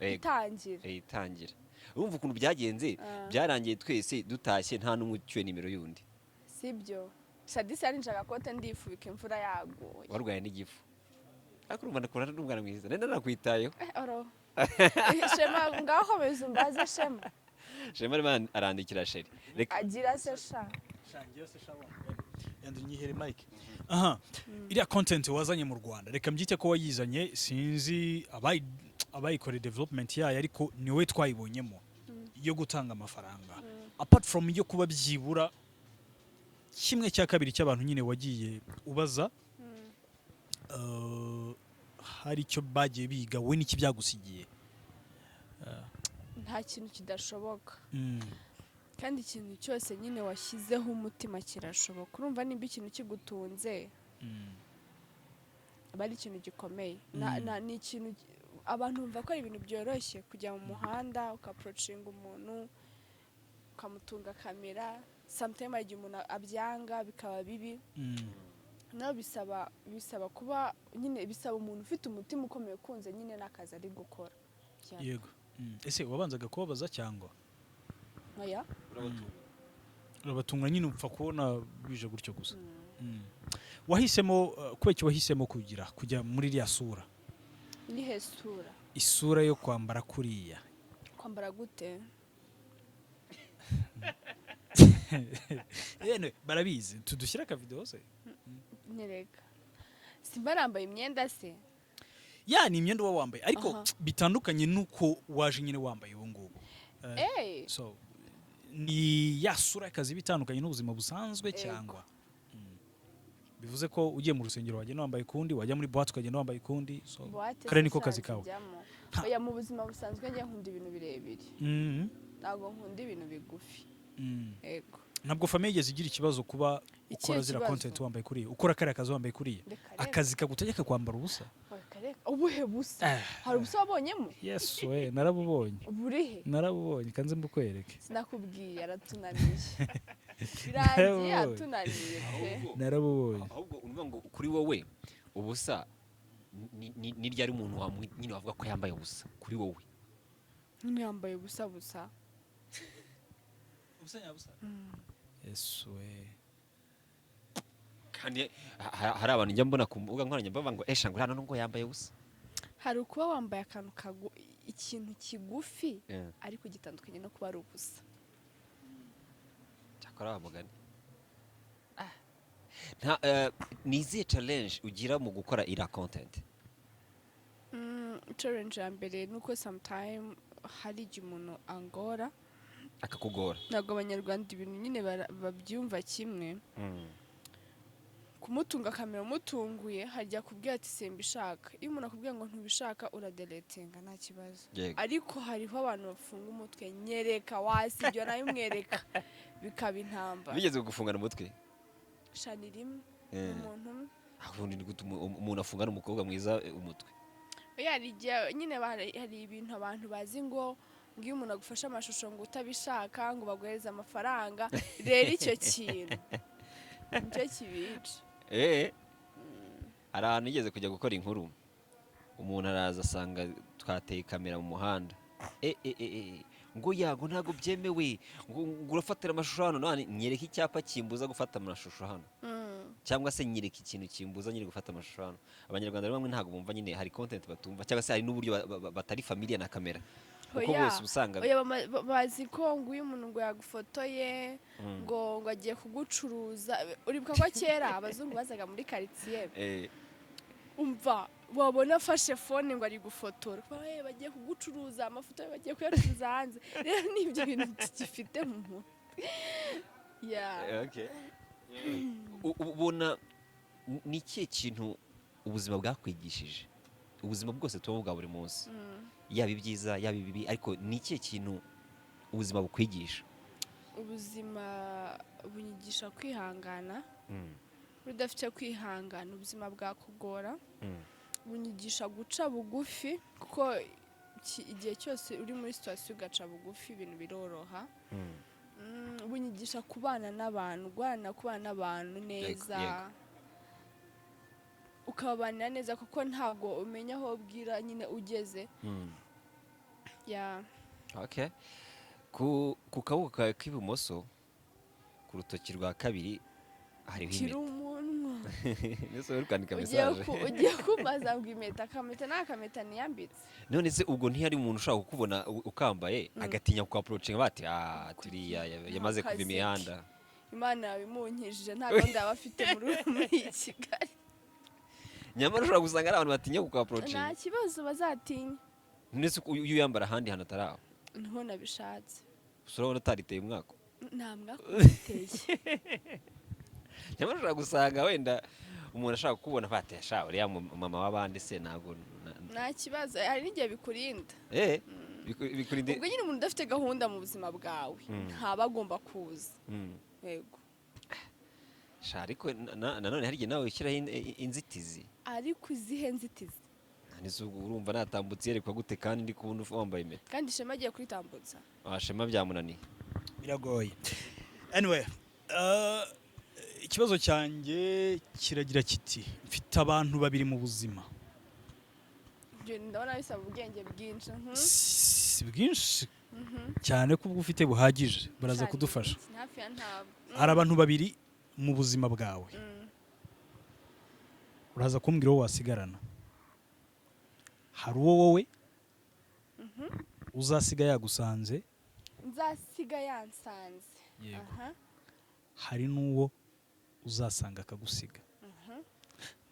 Yego. Itangira. Itangira. Urumva ukuntu byagenze? Byarangiye twese dutashye, nta n'umwe ucyuye nimero y'undi. Sibyo, Shadisi yarinje agakote ndifubika imvura yaguye. Warwaye n'igifu, ariko urumva ndakunda n'umwana mwiza, nari nanakwitayeho. Oro. Shema, ngaho komeza umbaze, Shema. Shema arimo arandikira chéri, reka. Agira se sha. Yandura nyihere mike. Aha, iriya content wazanye mu Rwanda, reka mbyite ko wayizanye, sinzi abayikoreye development yayo, ariko ni wowe twayibonyemo, yo gutanga amafaranga, apart from yo kuba byibura kimwe cya kabiri cy'abantu nyine wagiye ubaza, hari icyo bagiye biga, wowe n'iki byagusigiye? Nta kintu kidashoboka, kandi ikintu cyose nyine washyizeho umutima kirashoboka. Urumva nimba ikintu kigutunze, aba ari ikintu gikomeye. Ni ikintu Abantu bumva ko ari ibintu byoroshye kujya mu muhanda uka-approachinga umuntu, ukamutunga kamera. Sometimes hari igihe umuntu abyanga bikaba bibi. Nawe bisaba kuba nyine, bisaba umuntu ufite umutima ukomeye, ukunze nyine n'akazi ari gukora. Yeah. Yego. Ese wabanzaga kubabaza cyangwa Oya. urabatunga nyine, upfa kubona bije gutyo gusa? Wahisemo kubera iki wahisemo kugira kujya muri iriya sura? Nihe sura? Isura yo kwambara kuriya. Kwambara gute? Anyway, barabizi, tudushyire akavideo se? Nyereka, simba nambaye imyenda se? Ya, ni imyenda uba wambaye, ariko bitandukanye n'uko waje nyine wambaye ubu ngubu. So ni ya sura y'akazi iba itandukanye n'ubuzima busanzwe? Yego. Cyangwa bivuze ko ugiye mu rusengero wagenda wambaye ukundi, wajya muri boîte ukagenda wambaye ukundi, so Boîte kare se niko kazi kawe. nzijyamo. Oya, mu buzima busanzwe njye nkunda ibintu birebire. Ntabwo nkunda ibintu bigufi. Yego. Ntabwo famille yigeze igira ikibazo kuba Ikihe ukora ziriya kibazo? content wambaye kuriya, ukora kariya kazi wambaye kuriya? Reka reka. Akazi kagutegeka kwambara ubusa. Reka reka, ubuhe busa? Hari ubusa wabonyemo? Yesu we, narabubonye. Burihe? Narabubonye, kanze mbukwereke. Sinakubwiye, aratunaniye, birangiye. Narabubonye. Atunaniye pe. Narabubonye. Ahubwo uvuga ngo kuri wowe ubusa ni ryari umuntu nyine wavuga ko yambaye ubusa kuri wowe? Nyine yambaye ubusa busa. Ubusa nyabusa. Yesu we. Kandi hari abantu njya mbona ku mbuga nkoranyambaga ngo esha, ngo hano ngo yambaye ubusa. Hari ukuba wambaye akantu kagu ikintu kigufi, ariko gitandukanye no kuba ari ubusa. Cyakora wa mugani. Nta ni izihe challenge ugira mu gukora iriya content? Challenge ya mbere ni uko sometime hari igihe umuntu angora. Akakugora. Ntabwo Abanyarwanda ibintu nyine babyumva kimwe. Kumutunga kamera umutunguye, hajya kubwira ati: "Simbishaka." Iyo umuntu akubwiye ngo ntubishaka, uradeletinga, nta kibazo. Ariko hariho abantu bafunga umutwe: "Nyereka wasi ibyo," nawe umwereka bikaba intambara. Bigeze kugufungana umutwe? Shani rimwe. Umuntu umwe. Ah, ubundi ni gute umuntu afungana umukobwa mwiza umutwe? Oya, hari igihe nyine hari ibintu abantu bazi ngo iyo umuntu agufashe amashusho ngo utabishaka, ngo baguhereze amafaranga. Rero icyo kintu nicyo kibica. Hari ahantu nigeze kujya gukora inkuru, umuntu araza asanga twateye kamera mu muhanda, ngo yago ntabwo byemewe, ngo urafatira amashusho hano. None nyereka icyapa kimbuza gufata amashusho hano, cyangwa se nyereka ikintu kimbuza nyiri gufata amashusho hano. Abanyarwanda bamwe ntabwo bumva nyine, hari content batumva, cyangwa se hari n'uburyo batari familiar na kamera, kuko Oya, bose usanga oya, bazi ko ngo iyo umuntu ngo yagufotoye, ngo agiye kugucuruza. Uribuka ko kera abazungu bazaga muri karitsiye, umva, wabona afashe phone ngo ari gufotora, "Bagiye kugucuruza amafoto ye, bagiye kuyacuruza hanze." Rero ni ibyo bintu tugifite mu mutwe. Yeah. Okay. Ubona ni ikihe kintu ubuzima bwakwigishije, ubuzima bwose tubamo bwa buri munsi, yaba ibyiza, yaba ibibi, ariko ni ikihe kintu ubuzima bukwigisha? Ubuzima bunyigisha kwihangana. Udafite kwihangana, ubuzima bwakugora. Bunyigisha guca bugufi, kuko igihe cyose uri muri situation ugaca bugufi, ibintu biroroha. Bunyigisha kubana n'abantu, guharanira kubana n'abantu neza, ukababanira neza, kuko ntabwo umenya aho bwira nyine ugeze. Ya. Okay. Ku kaboko kawe k'ibumoso, ku rutoki rwa kabiri, hariho Kiri impeta. umunwa. Mbese uri kwandika Ugiye message? Ugiye kumbaza ngo impeta, akameta ni akameta niyambitse. None se ubwo ntihari umuntu ushaka kukubona ukambaye agatinya kuku-approachinga, bati: "Ah, turiya yamaze kuva Akazi ke. imihanda"? Imana yabimunkijije, nta gahunda yaba afite muri iyi Kigali. Nyamara ushobora gusanga ari abantu batinya Nta kuku-approachinga. kibazo, bazatinya. None se iyo uyambara ahandi hantu atari aho? Niho nabishatse. Gusa urabona utariteye umwaka. Nta mwaka uteye. Nyamara ushobora gusanga wenda umuntu ashaka kukubona, bati: "Sha, uriya mama w'abandi se ntabwo Nta kibazo, hari n'igihe bikurinda. Bikurinda. Ubwo nyine umuntu udafite gahunda mu buzima bwawe ntaba agomba kuza. Yego. Sha, ariko nanone hari igihe nawe ushyiraho inzitizi. Ariko izihe nzitizi? None ubwo urumva natambutse yerekwa gute kandi ndi kubona wambaye impeta? Kandi Shema agiye kuritambutsa. Ah, Shema byamunaniye. Biragoye. Anyway, ikibazo cyanjye kiragira kiti: mfite abantu babiri mu buzima. Ibyo ndabona bisaba ubwenge bwinshi. Si bwinshi cyane ko ubwo ufite buhagije, baraza Cyane kudufasha. bwinshi, hafi ya ntabwo. Hari abantu babiri mu buzima bwawe, uraza kumbwira uwo wasigarana. Hari uwo wowe uzasiga yagusanze. Nzasiga yansanze? Yego. Aha. Hari n'uwo uzasanga akagusiga.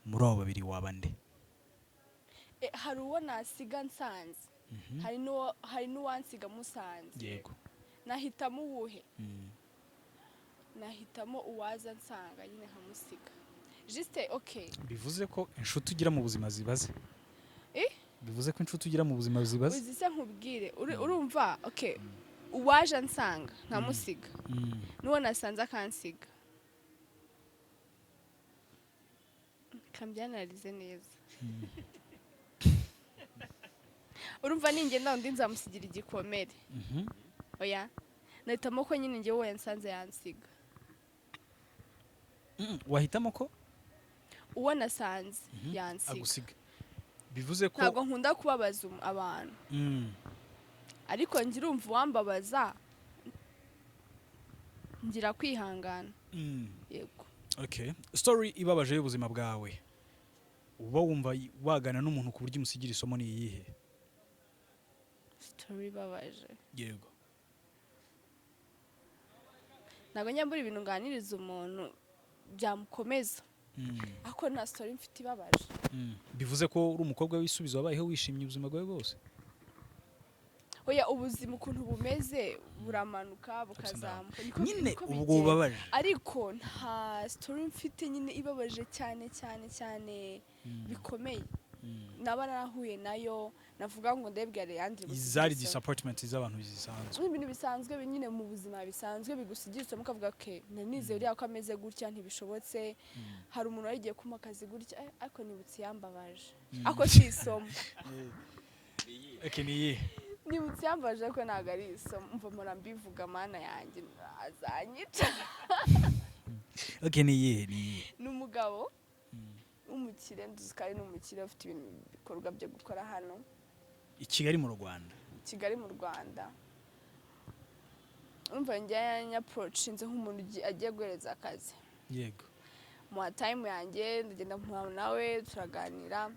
Muri abo babiri waba nde? Hari uwo nasiga nsanze, hari n'uwansiga musanze. Yego. Nahitamo uwuhe? Nahitamo uwaza nsanga nyine nkamusiga, juste, okay. Bivuze ko inshuti ugira mu buzima zibaze? Eh? Bivuze ko inshuti ugira mu buzima zibaze? Uzi se nkubwire, urumva, okay, uwaje ansanga nkamusiga n'uwo nasanze akansiga, kambyanarize neza. Urumva ningenda undi nzamusigira igikomere. Oya, nahitamo ko nyine njyewe uwo yansanze yansiga. Wahitamo ko Uwo nasanze yansiga. Agusiga. Bivuze ko Ntabwo nkunda kubabaza abantu, ariko ngira, urumva, uwambabaza ngira kwihangana. Yego. Okay, story ibabaje y'ubuzima bwawe uba wumva wagana n'umuntu ku buryo umusigira isomo ni iyihe? Story ibabaje? Yego. Ntabwo njya mbura ibintu nganiriza umuntu byamukomeza, ariko nta story mfite ibabaje. Bivuze ko uri umukobwa w'ibisubizo, wabayeho wishimye ubuzima bwawe bwose? Oya, ubuzima ukuntu bumeze buramanuka bukazamuka. Nyine Niko ubwo bigenda. bubabaje. Ariko nta story mfite nyine ibabaje cyane cyane cyane bikomeye naba narahuye nayo navuga ngo ndebwe Leandre. Zari disappointment z'abantu zisanzwe. Ibintu bisanzwe nyine mu buzima bisanzwe bigusigira isomo, ukavuga ke nanizeye uriya ko ameze gutya ntibishobotse. Hari umuntu wari ugiye kumpa akazi gutya, ariko nibutse yambabaje, ako si isomo. Okay, ni iyihe? Nibutse yambabaje ariko ntabwo ari isomo. Mva mpora mbivuga, Mana yanjye, azanyica. Okay, ni iyihe, ni iyihe? Ni umugabo w'umukire, nduzi ko ari n'umukire, ufite ibintu bikorwa byo gukora hano I Kigali mu Rwanda? I Kigali mu Rwanda. Urumva njya nyaporoshinze nk'umuntu agiye guhereza akazi. Muha time yanjye, ndagenda mpura nawe, turaganira,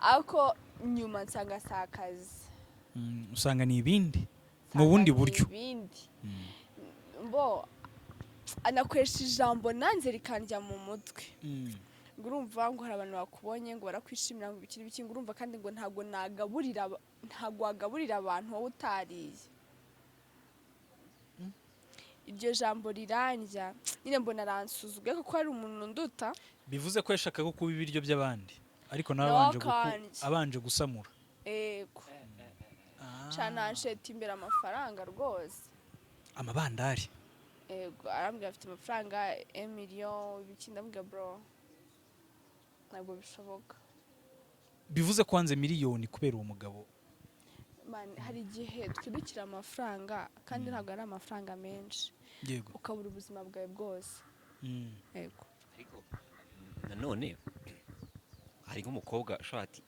ariko nyuma nsanga si akazi. Usanga ni ibindi mu Nsanga bundi ni buryo. ibindi. Bo anakoresha ijambo nanze rikandya mu mutwe, ngo urumva ngo hari abantu bakubonye ngo barakwishimira, ngo ibiki n'ibiki, ngo urumva kandi ngo ntabwo nagaburira ntabwo wagaburira abantu wowe utariye. Iryo jambo rirandya nyine, mbona aransuzuguye kuko hari umuntu nduta. Bivuze ko yashakaga kuba ibiryo by'abandi, ariko nawe Nawe akandya. abanje gusamura. Ego, cana nsheta imbere amafaranga rwose. Amabandari. Ego, arambwira afite amafaranga emiliyo ibiki, ndamubwira: "Bro, ntabwo bishoboka." Bivuze ko wanze miliyoni kubera uwo mugabo? Man, hari igihe twirukira amafaranga kandi ntabwo ari amafaranga menshi, ukabura ubuzima bwawe bwose. Yego. Ariko nanone hari nk'umukobwa ushobora ati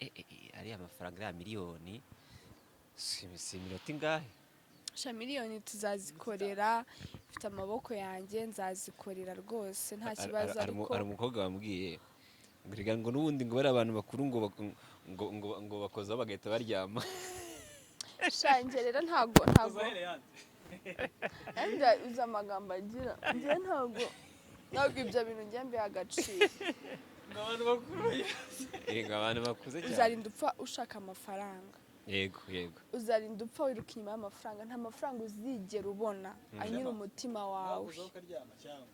ariya mafaranga, ariya miliyoni si iminota ingahe? Sha, miliyoni tuzazikorera, mfite amaboko yanjye, nzazikorera rwose, nta kibazo. Ariko Hari umukobwa wambwiye ngo rega ngo n'ubundi ngo bari abantu bakuru ngo bakozaho bagahita baryama. Sha, njye rero ntabwo Yandi uzi amagambo agira, njye ntabwo ibyo bintu njye mbiha agaciro. Abantu bakuru. Ngo abantu bakuze cyane. Uzarinda upfa ushaka amafaranga. Yego. Uzarinda upfa wiruka inyuma y'amafaranga. Nta mafaranga uzigera ubona anyura umutima wawe. Ukaryama cyangwa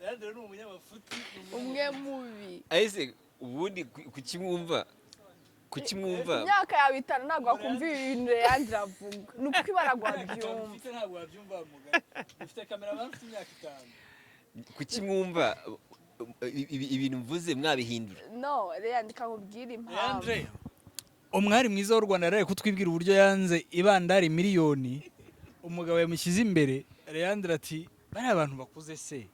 Leandro ni umunyamafuti. Umwe mubi. Ese ubundi kuki mwumva Imyaka yawe 5 ntabwo wakumva ibi bintu Leandre avuga, ni uko ibara wabyumva. Ufite ntabwo wabyumva, mugari ufite kameramani ufite imyaka 5. Kuki mwumva Ibintu mvuze mwabihindura. No, rero ndika nkubwire impamvu. Leandre, umwari mwiza w'u Rwanda, yaraye kutwibwira uburyo yanze ibandari miliyoni umugabo yamushyize imbere. Leandre ati: "Bariya abantu bakuze se,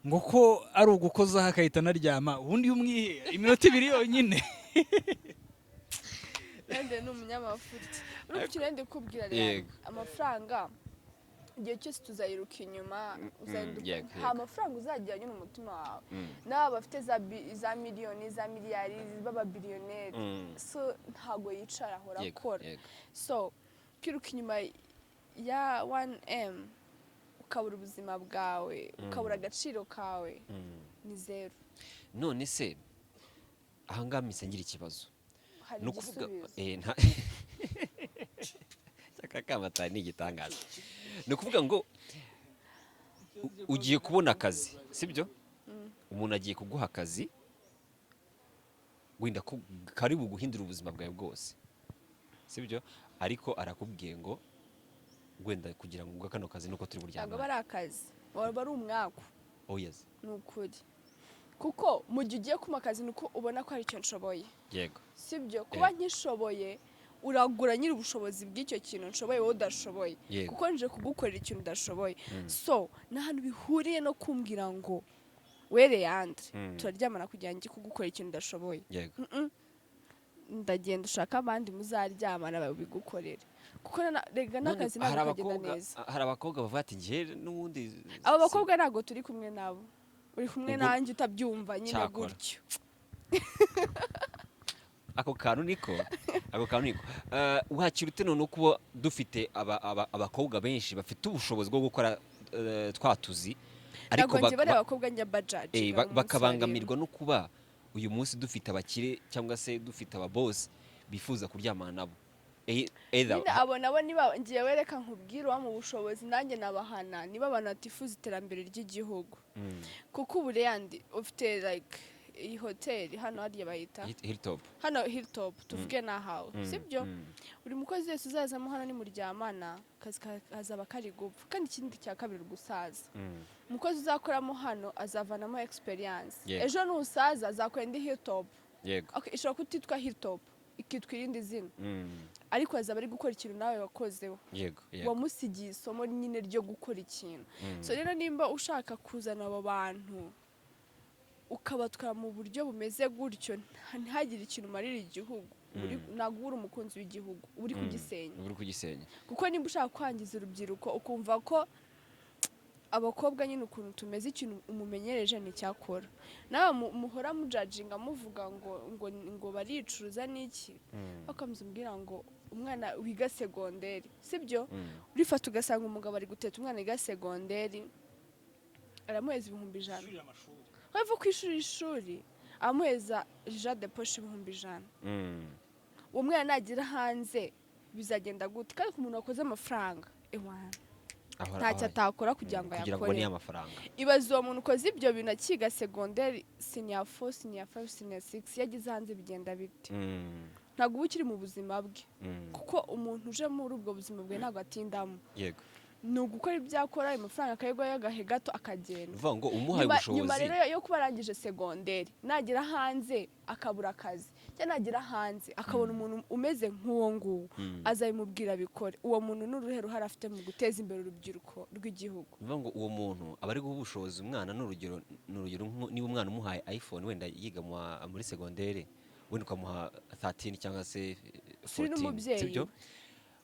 ngo ko ari ugukozaho akahita anaryama, ubundi iyo umwihera iminota 2 yonyine?" Leandre ni umunyamafuti. Urumva ikintu ndi kukubwira, Leandre? Yego. Amafaranga igihe cyose tuzayiruka inyuma, uzahinduka. Nta mafaranga uzagira nyine umutima wawe. N'aba bafite za miliyoni, za miliyari, b'ababiliyoneri, so ntabwo yicara, ahora akora. So kwiruka inyuma ya 1M ukabura ubuzima bwawe, ukabura agaciro kawe, ni zero. None se ahangaha mpise ngira ikibazo. Hari Ni ukuvuga igisubizo. Nta aka kamatari ni igitangaza. Ni ukuvuga ngo ugiye kubona akazi, sibyo? Umuntu agiye kuguha akazi wenda ko kari buguhindura ubuzima bwawe bwose, sibyo? Ariko arakubwiye ngo wenda kugira ngo uguhe kano kazi nuko turi Ntabwo aba buryamane. ari akazi, waba ari umwaku. Oya. Ni ukuri, kuko mu gihe ugiye kuma akazi ni uko ubona ko hari icyo nshoboye. Sibyo? Kuba nkishoboye, uragura nyiri ubushobozi bw'icyo kintu nshoboye wowe udashoboye, kuko nje kugukorera ikintu udashoboye. So nta hantu bihuriye no kumbwira ngo were yande turaryamana kugira ngo njye kugukorera ikintu udashoboye. Ndagenda ushaka abandi muzaryamana babigukorere, kuko rega None n'akazi hari ntabwo kagenda abakobwa, neza. hari abakobwa bavuga ati: "Njye n'ubundi Abo bakobwa ntabwo turi kumwe nabo, uri kumwe nanjye utabyumva nyine Cyakora. gutyo. Ako kantu niko wakira ute none kuba dufite abakobwa benshi bafite ubushobozi bwo gukora twa tuzi, ariko Ntabwo njye bariya bakobwa njya bajaji bakabangamirwa no kuba uyu munsi dufite abakire cyangwa se dufite ababosi bifuza kuryamana nabo? Either Nyine abo nabo niba ngiye wereka nkubwire uwa mu bushobozi, nanjye nabahana niba abantu batifuza iterambere ry'igihugu. Kuko ubu reyandi ufite like iyi hoteli hano, hariya bayita Hilltop. Hano Hilltop tuvuge nahawe, sibyo? Mm. Buri mukozi wese uzazamo hano nimuryamana, akazi kazaba kari gupfa. Kandi ikindi cya kabiri, gusaza, umukozi uzakoramo hano azavanamo experience. Ejo nusaza azakora indi Hilltop. Okay, ishobora kutitwa Hilltop, ikitwa irindi zina, ariko azaba ari gukora ikintu nawe wakozeho, yego yego wamusigiye isomo nyine ryo gukora ikintu. So rero nimba ushaka kuzana abo bantu ukabatwara mu buryo bumeze gutyo, ntihagire ikintu umarira igihugu, ntabwo uba uri umukunzi w'igihugu, uba uri kugisenya. Uba uri kugisenya. Kuko nimba ushaka kwangiza urubyiruko, ukumva ko abakobwa nyine ukuntu tumeze, ikintu umumenyereje nticyakora, nawe muhora mujajinga muvuga ngo baricuruza n'iki, bakamza umbwira ngo umwana wiga segonderi, sibyo? Urifata ugasanga umugabo ari guteta umwana wiga segonderi, aramuheza 100,000 wava ku ishuri, amuheza argent de poche 100,000. Uwo mwana nagira hanze bizagenda gute? Kandi ku muntu wakoze amafaranga, ewana, ntacyo atakora kugira ngo kugira ngo ubone ayakore. amafaranga. Ibaze uwo muntu ukoze ibyo bintu akiga segonderi, senior four, senior five, senior six, iyo ageze hanze bigenda bite? Ntabwo uba ukiri mu buzima bwe, kuko umuntu uje muri ubwo buzima bwe ntabwo atindamo. Ni ugukora ibyo akora, ayo mafaranga akayiguha agahe gato akagenda. Ni ukuvuga ngo umuhaye Nyuma ubushobozi rero yo kuba arangije segonderi, nagera hanze akabura akazi, cyangwa nagera hanze akabona umuntu umeze nk'uwo nguwo, azabimubwira abikore. Uwo muntu ni uruhe ruhare afite mu guteza imbere urubyiruko rw'igihugu? Ni ukuvuga ngo uwo muntu aba ari guha ubushobozi umwana. Ni urugero niba umwana umuhaye iPhone, wenda yiga muri segonderi, wenda ukamuha 13 cyangwa se Turi 14, n'umubyeyi. sibyo?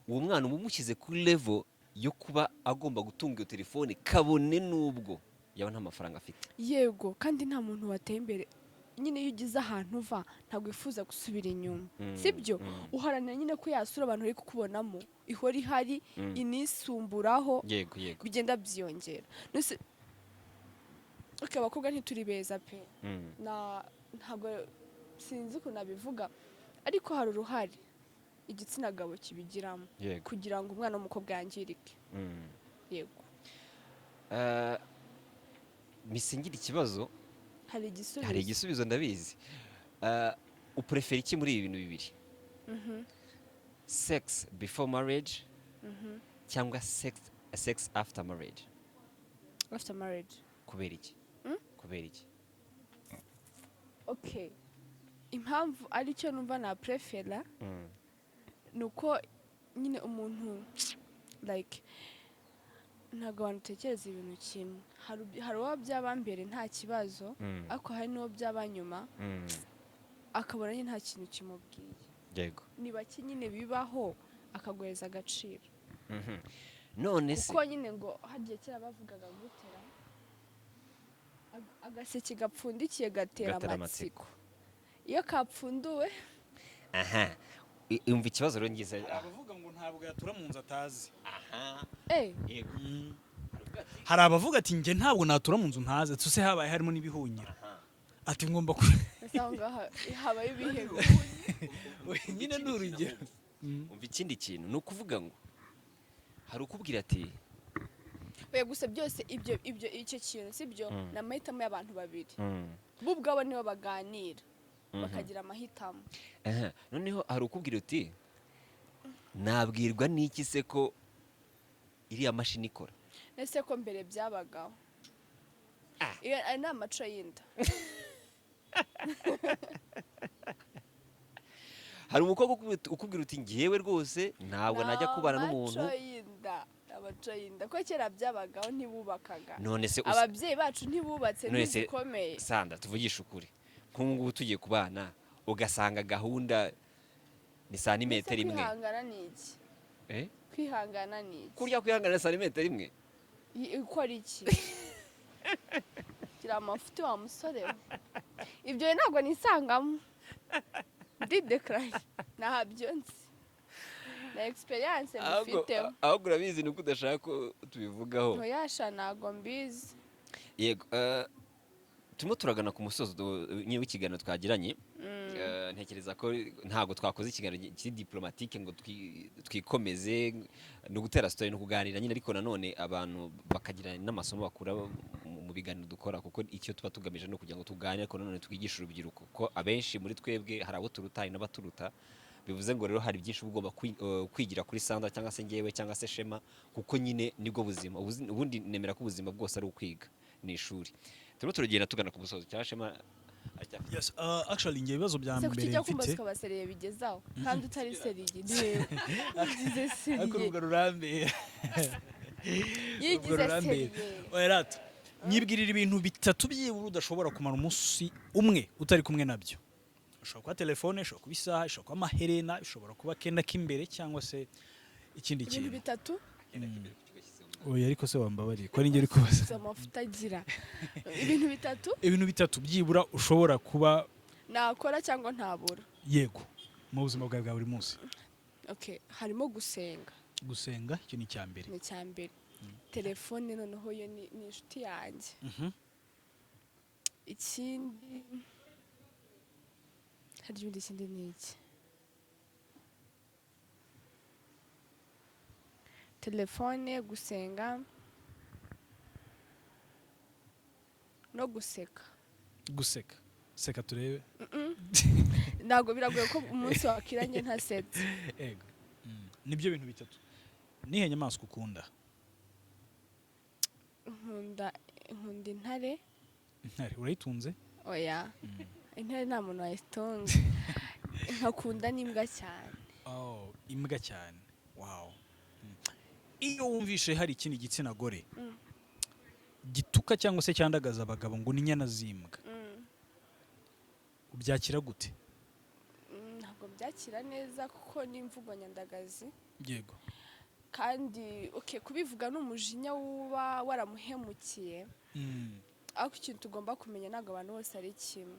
Uwo mwana uba umushyize kuri level yo kuba agomba gutunga iyo telefone kabone n'ubwo yaba nta mafaranga afite. Yego, kandi nta muntu wateye imbere nyine, iyo ugize ahantu uva ntabwo wifuza gusubira inyuma, sibyo? Uharanira nyine ko yasura abantu bari kukubonamo ihora ihari, inisumburaho, yego yego bigenda byiyongera. None okay, abakobwa ntituri beza pe. Na ntabwo sinzi ukuntu nabivuga, ariko hari uruhare igitsina gabo kibigiramo kugira ngo umwana w'umukobwa yangirike. Yego. Mise ngira ikibazo. Hari igisubizo. Hari igisubizo, ndabizi. Uprefera iki muri ibi bintu bibiri: sex before marriage cyangwa sex after marriage? After marriage. Kubera iki? Kubera iki? Impamvu aricyo numva na prefera ni uko nyine umuntu, like, ntabwo abantu utekereza ibintu kimwe. Hari uwo byaba mbere nta kibazo, ariko hari n'uwo byaba nyuma akabona nyine nta kintu kimubwiye. Ni bake nyine bibaho akaguhereza agaciro. None se Kuko nyine ngo hagiye kera bavugaga gutera agaseke gapfundikiye gatera Gatera amatsiko, iyo kapfunduwe. Aha. Umva ikibazo rero ngize. Hari abavuga ngo ntabwo yatura mu nzu atazi. Aha. Yego. Hari abavuga ati: "Njye ntabwo natura mu nzu ntazi." Tuse habaye harimo n'ibihunyira, ati: "Ngomba ku" Ese aho ngaho habayo ibihe? Nyine ni urugero. Umva ikindi kintu, ni ukuvuga ngo hari ukubwira ati Oya, gusa byose ibyo icyo kintu si byo, ni amahitamo y'abantu babiri, bo ubwabo nibo baganira bakagira amahitamo. Aha, noneho hari ukubwira uti: "Nabwirwa n'iki se ko iriya mashini ikora?" Ese ko mbere byabagaho? Iyo ayo ni amaco y'inda. Hari umukobwa ukubwira uti: "Ngewe rwose ntabwo najya kubana n'umuntu." Amaco y'inda, amaco y'inda, ko kera byabagaho ntibubakaga? None se Ababyeyi bacu ntibubatse None se ntizikomeye? Sanda, tuvugishe ukuri, nk'ubu ngubu tugiye kubana ugasanga gahunda ni santimetero Ese 1. Kwihangana ni iki? Eh? Kwihangana ni iki? Kurya kwihangana santimetero 1. Ukora iki? Gira amafuti wa musore we, ibyo ntabwo nisangamo, ndidekaraye, ntabyo nzi na experience mufiteho. Ahubwo urabizi, ni uko udashaka ko tubivugaho. Ntoyasha, ntabwo mbizi. Yego, turimo turagana ku musozo nyine w'ikiganiro twagiranye. Ntekereza ko ntabwo twakoze ikiganiro kiri diplomatique ngo twikomeze, ni ugutera story, no kuganira nyine, ariko nanone abantu bakagira n'amasomo bakura mu biganiro dukora, kuko icyo tuba tugamije ni ukugira ngo tuganire, ariko nanone twigishe urubyiruko, ko abenshi muri twebwe hari abo turuta, hari n'abaturuta. Bivuze ngo rero hari byinshi uba ugomba kwigira kuri Sandra cyangwa se ngewe cyangwa se Shema, kuko nyine nibwo buzima. Ubundi nemera ko ubuzima bwose ari ukwiga, ni ishuri. Turimo turagenda tugana ku musozo, cyangwa Shema aracyafite? Yes, actually njye ibibazo bya Se kuki mbere ujya kumbaza mfite ukaba sérieux bigezaho kandi utari sérieux? Reba, yigize Ariko sérieux. urwo rurambera. Yigize Urwo sérieux. Oya rata, nyibwirira ibintu bitatu byibura udashobora kumara umunsi umwe utari kumwe nabyo. Ushobora kuba telefone, ishobora kuba isaha, ishobora kuba amaherena, ishobora kuba akenda k'imbere cyangwa se ikindi Ibintu kintu. bitatu? Oya, ariko se wambabariye ko ari njye uri kubaza? Izo amafuta agira. Ibintu bitatu? Ibintu bitatu byibura ushobora kuba Nakora cyangwa ntabura? Yego, mu buzima bwawe bwa buri munsi. Okay, harimo gusenga. Gusenga, icyo ni icya mbere. Ni icya mbere. Telefone noneho yo ni inshuti yanjye. Ikindi hari, ikindi ni iki? Telefone, gusenga no guseka. Guseka, seka turebe. Ntabwo, biragoye ko umunsi wakiranye ntasetse. Ego. Nibyo bintu bitatu. Nihe nyamaswa ukunda? Nkunda intare. Intare urayitunze? Oya, intare nta muntu wayitunga. Nkakunda n'imbwa cyane. Oh, imbwa cyane, wow. Iyo wumvishe hari ikindi gitsina gore gituka cyangwa se cyandagaza abagabo ngo ni inyana z'imbwa, ubyakira gute? Ntabwo byakira neza, kuko ni imvugo nyandagazi. Kandi okay, kubivuga ni umujinya wuba waramuhemukiye, ariko ikintu tugomba kumenya, ntabwo abantu bose ari kimwe,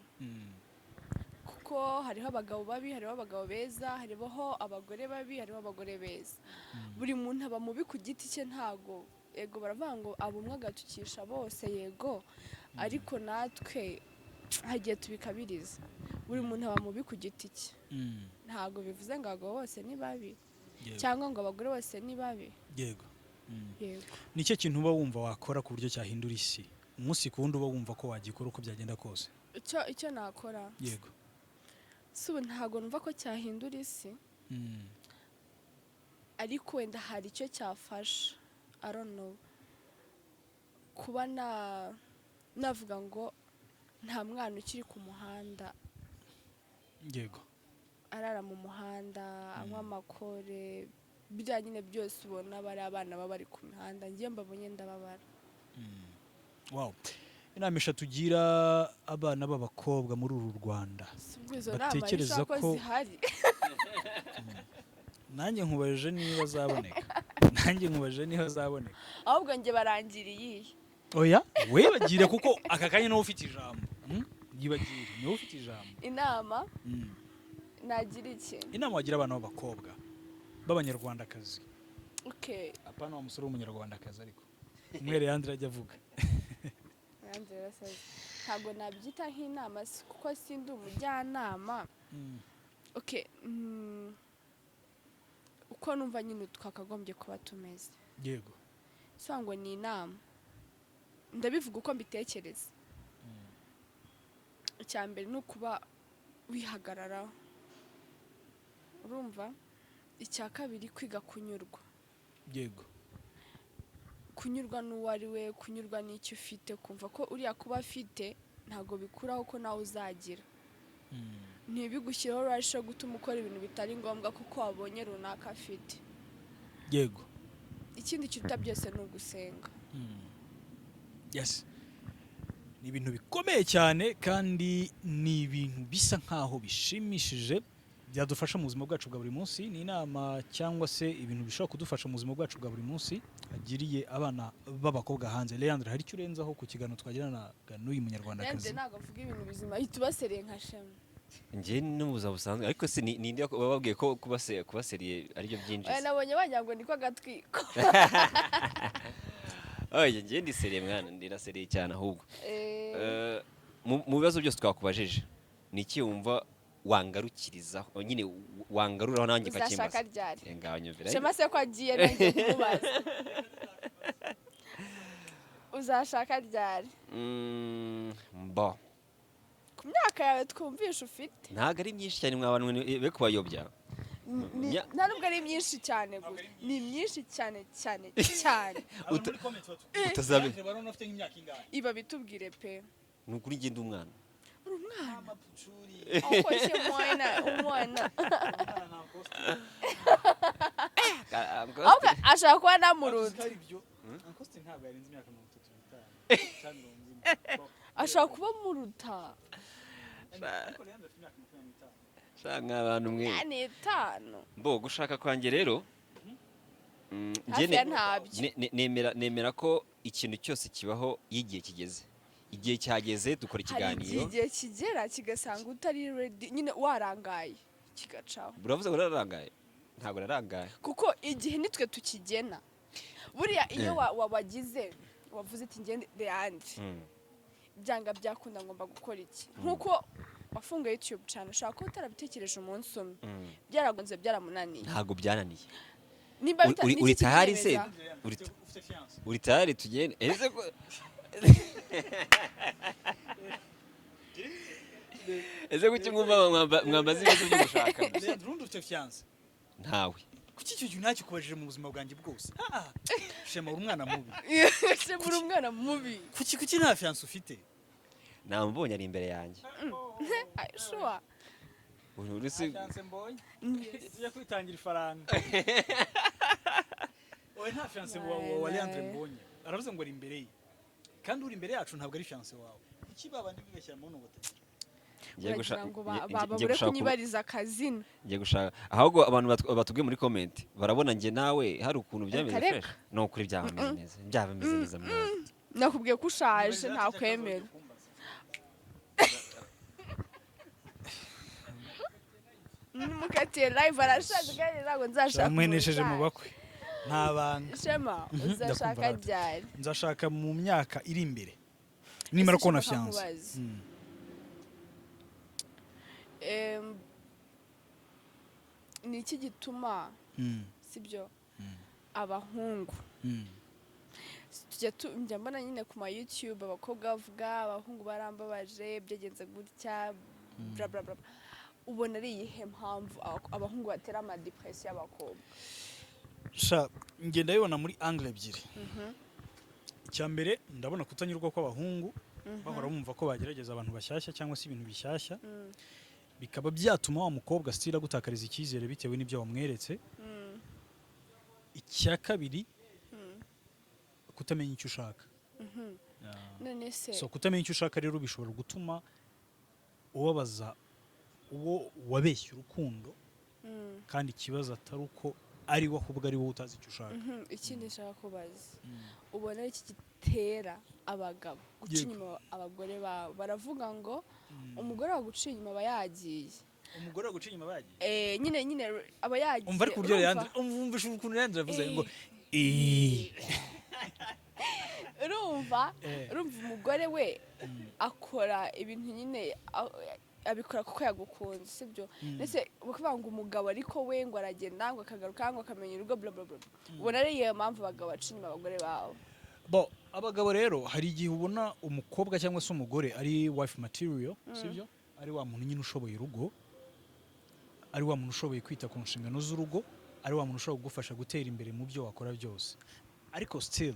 kuko hariho abagabo babi, hariho abagabo beza, hariho abagore babi, hariho abagore beza. Buri muntu aba mubi ku giti cye. Ntago, yego, baravuga ngo aba umwe agatukisha bose, yego, ariko natwe hagiye tubikabiriza. Buri muntu aba mubi ku giti cye. Ntabwo bivuze ngo abagabo bose ni babi cyangwa ngo abagore bose ni babi. Yego. Ni cyo kintu uba wumva wakora ku buryo cyahindura isi umunsi ku wundi, uba wumva ko wagikora uko byagenda kose? Icyo nakora? Yego. Si ubu, ntabwo numva ko cyahindura isi, ariko wenda hari icyo cyafasha, I don't know, kuba na navuga ngo nta mwana ukiri ku muhanda. Arara mu muhanda, anywa amakore, biriya nyine byose ubona bari abana baba bari ku mihanda. Ngiye mbabonye ndababara. Wow, inama 3 ugira abana b'abakobwa muri uru Rwanda Si ubwo izo nama batekereza nishaka ko zihari? Nanjye nkubajije niba azaboneka, nanjye nkubajije niba azaboneka. Ahubwo njye barangiriye iyihe? Oya, we bagire, kuko aka kanya niwe ufite ijambo. Yibagire, niwe ufite ijambo. Inama nagira iki? Inama wagira abana b'abakobwa b'Abanyarwandakazi. Okay. Apana wa musore w'Umunyarwandakazi, ariko umwe Leandre ajya avuga. Nanjye rero ntabwo nabyita nk'inama kuko sindi umujyanama. Okay, uko numva nyine twakagombye kuba tumeze, si ngo ni inama, ndabivuga uko mbitekereza. Icya mbere ni ukuba wihagararaho, urumva? Icya kabiri, kwiga kunyurwa. Kunyurwa n'uwo ari we, kunyurwa n'icyo ufite, kumva ko uriya kuba afite ntabwo bikuraho ko nawe uzagira. Ntibigushyiraho rush yo gutuma ukora ibintu bitari ngombwa kuko wabonye runaka afite. Ikindi kiruta byose ni ugusenga. Yes, ni ibintu bikomeye cyane kandi ni ibintu bisa nkaho bishimishije, byadufasha mu buzima bwacu bwa buri munsi. Ni inama cyangwa se ibintu bishobora kudufasha mu buzima bwacu bwa buri munsi agiriye abana b'abakobwa hanze. Leandre, hari icyo urenzaho ku kiganiro twagiranaga n'uyu Leandre Munyarwandakazi? Ntabwo avuga ibintu bizima, ahita ubasereye nka Shema. Njye no mu buzima busanzwe, ariko se ninde wababwiye ko kuba sérieux aribyo Oya, byinjiza? nabonye bagira ngo niko agatwiko. Oya, njye ndi sérieux mwana, ndi na sérieux cyane ahubwo. Mu bibazo byose twakubajije, ni iki wumva wangarukirizaho nyine, wangaruraho nanjye Uzashaka ukakimbaza? ryari? Ngaho nyumvira. Shema se ko agiye, nanjye kumubaza, uzashaka ryari? Mbo Ku myaka yawe twumvisha ufite. Ntabwo ari myinshi cyane, mwa bantu mwe, be kubayobya. Nta nubwo ari myinshi cyane gusa, ni myinshi cyane cyane cyane. Barabona ufite nk'imyaka ingahe? Iba bitubwire pe. Ni ukuri ngenda umwana. Uri umwana ukoshye, mwana, umwana. Ahubwo ashaka kuba namuruta. Ntabwo yarenze imyaka 35 cyangwa 40. Ashaka kuba muruta. Ariko Leandre afite imyaka 25. Sha, nk'abantu mwe. 5. Mbo gushaka kwanjye rero, njye Hafi ya ntabyo. nemera ko ikintu cyose kibaho iyo igihe kigeze. Igihe cyageze dukora Hari igihe ikiganiro. Igihe kigera kigasanga utari ready nyine, warangaye, kigacaho. Uravuze ngo urarangaye? Ntabwo narangaye. Kuko igihe nitwe tukigena buriya. Iyo wagize wavuze ati ngende Leandre, byanga byakunda ngomba gukora iki, nkuko wafunguye YouTube cyane, ushobora kuba utarabitekereje umunsi umwe, byaragonze, byaramunaniye. Ntabwo byananiye. Nimba niki Uri tayari se? kibyemeza? Ufite fiance? Uri tayari tugende? Ese ko ese kuki mwumva mwambaza ibibazo byo gushaka? Leandre, urundi ufite fiance? Ntawe. Kuki icyo gihe ntakikubajije mu buzima bwanjye bwose? Ah, Shema, uri umwana mubi. Shema, uri umwana mubi. Kuki nta fiance ufite? Namubonye, ari imbere yanjye. Ay, sure. Uri si Fiance mbonye tujya kwitangira ifaranga. Oya, nta fiance wa Leandre mbonye. Aravuze ngo ari imbere ye, kandi uri imbere yacu ntabwo ari fiance wawe. Kuki babandi bibeshyira mu batagira? Ngiye Uragira ngo ngiye babure gushaka kunyibariza akazina. Ngiye gushaka ahubwo abantu batubwiye muri comment, barabona njye nawe hari ukuntu byameze Reka, reka. fresh. No kuri byaba bimeze neza, byaba bimeze neza mwana. Nakubwiye ko ushaje, ntakwemera. Mukatiye live, arashaje kandi ntabwo nzashaka umuntu Mwenesheje mu ushaje. bakwe, nta banga. Shema, uzashaka Ndakumva rata. ryari? Nzashaka mu myaka iri imbere nimara Ese kubona Shema, fiance. nkakubaza. Ni iki gituma, sibyo, abahungu tujya njya mbona nyine ku ma YouTube abakobwa bavuga abahungu barambabaje, byagenze gutya, bla bla bla. Ubona ari iyihe mpamvu abahungu batera ama depression y'abakobwa? Sha, ngenda ndabibona muri angle ebyiri. Icya mbere, ndabona kutanyurwa kw'abahungu, bahora bumva ko bagerageza abantu bashyashya cyangwa se ibintu bishyashya. Bikaba byatuma wa mukobwa still agutakariza icyizere bitewe n'ibyo wamweretse. Icya kabiri, kutamenya icyo ushaka. Yeah. None se So kutamenya icyo ushaka rero bishobora gutuma ubabaza uwo wabeshye urukundo, kandi ikibazo atari uko ari we, ahubwo ari wowe utazi icyo ushaka. Ikindi nshaka kubaza, ubona ari iki gitera abagabo guca inyuma abagore babo? Baravuga ngo umugore waguciye inyuma aba yagiye. Umugore waguca inyuma bagiye. Nyine aba yagiye. Umva, ariko uburyo Urumva? Leandre, umva ukuntu Leandre yavuze ngo "Eh." Urumva? Urumva, umugore we akora ibintu nyine abikora kuko yagukunze, sibyo? Ndetse bakuvuga ngo umugabo ariko we ngo aragenda, ngo akagaruka, ngo akamenya urugo, bla bla bla. Ubona ari iyo mpamvu abagabo baca inyuma abagore babo? Bo, abagabo rero, hari igihe ubona umukobwa cyangwa se umugore ari wife material, sibyo? Ari wa muntu nyine ushoboye urugo, ari wa muntu ushoboye kwita ku nshingano z'urugo, ari wa muntu ushobora kugufasha gutera imbere mu byo wakora byose. Ariko still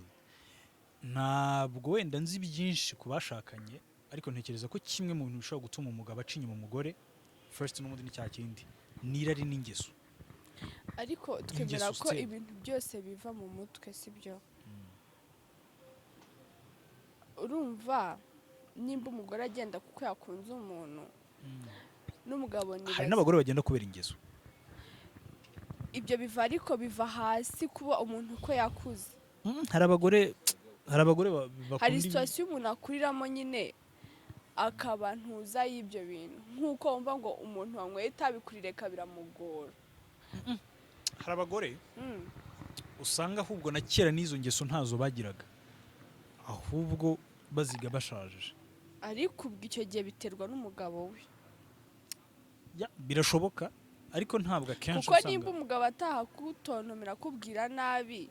ntabwo wenda nzi byinshi ku bashakanye, ariko ntekereza ko kimwe mu bintu bishobora gutuma umugabo aca inyuma umugore, first n'ubundi ni cya kindi, ni irari n'ingeso. Ariko twemera Ingeso ko still. ibintu byose biva mu mutwe, sibyo? Urumva, nimba umugore agenda kuko yakunze umuntu, n'umugabo Hari nibaza n'abagore bagenda kubera ingeso. Ibyo biva, ariko biva hasi kuba umuntu uko yakuze. Hari abagore bakunda Hari situation umuntu akuriramo nyine akaba ntuza y'ibyo bintu, nk'uko wumva ngo umuntu wanyweye itabi kurireka biramugora. Hari abagore usanga ahubwo na kera n'izo ngeso ntazo bagiraga, ahubwo baziga bashaje. Ariko ubwo icyo gihe biterwa n'umugabo we. Yeah, birashoboka, ariko ntabwo akenshi Kuko nimba usanga umugabo ataha kutontomera, akubwira nabi,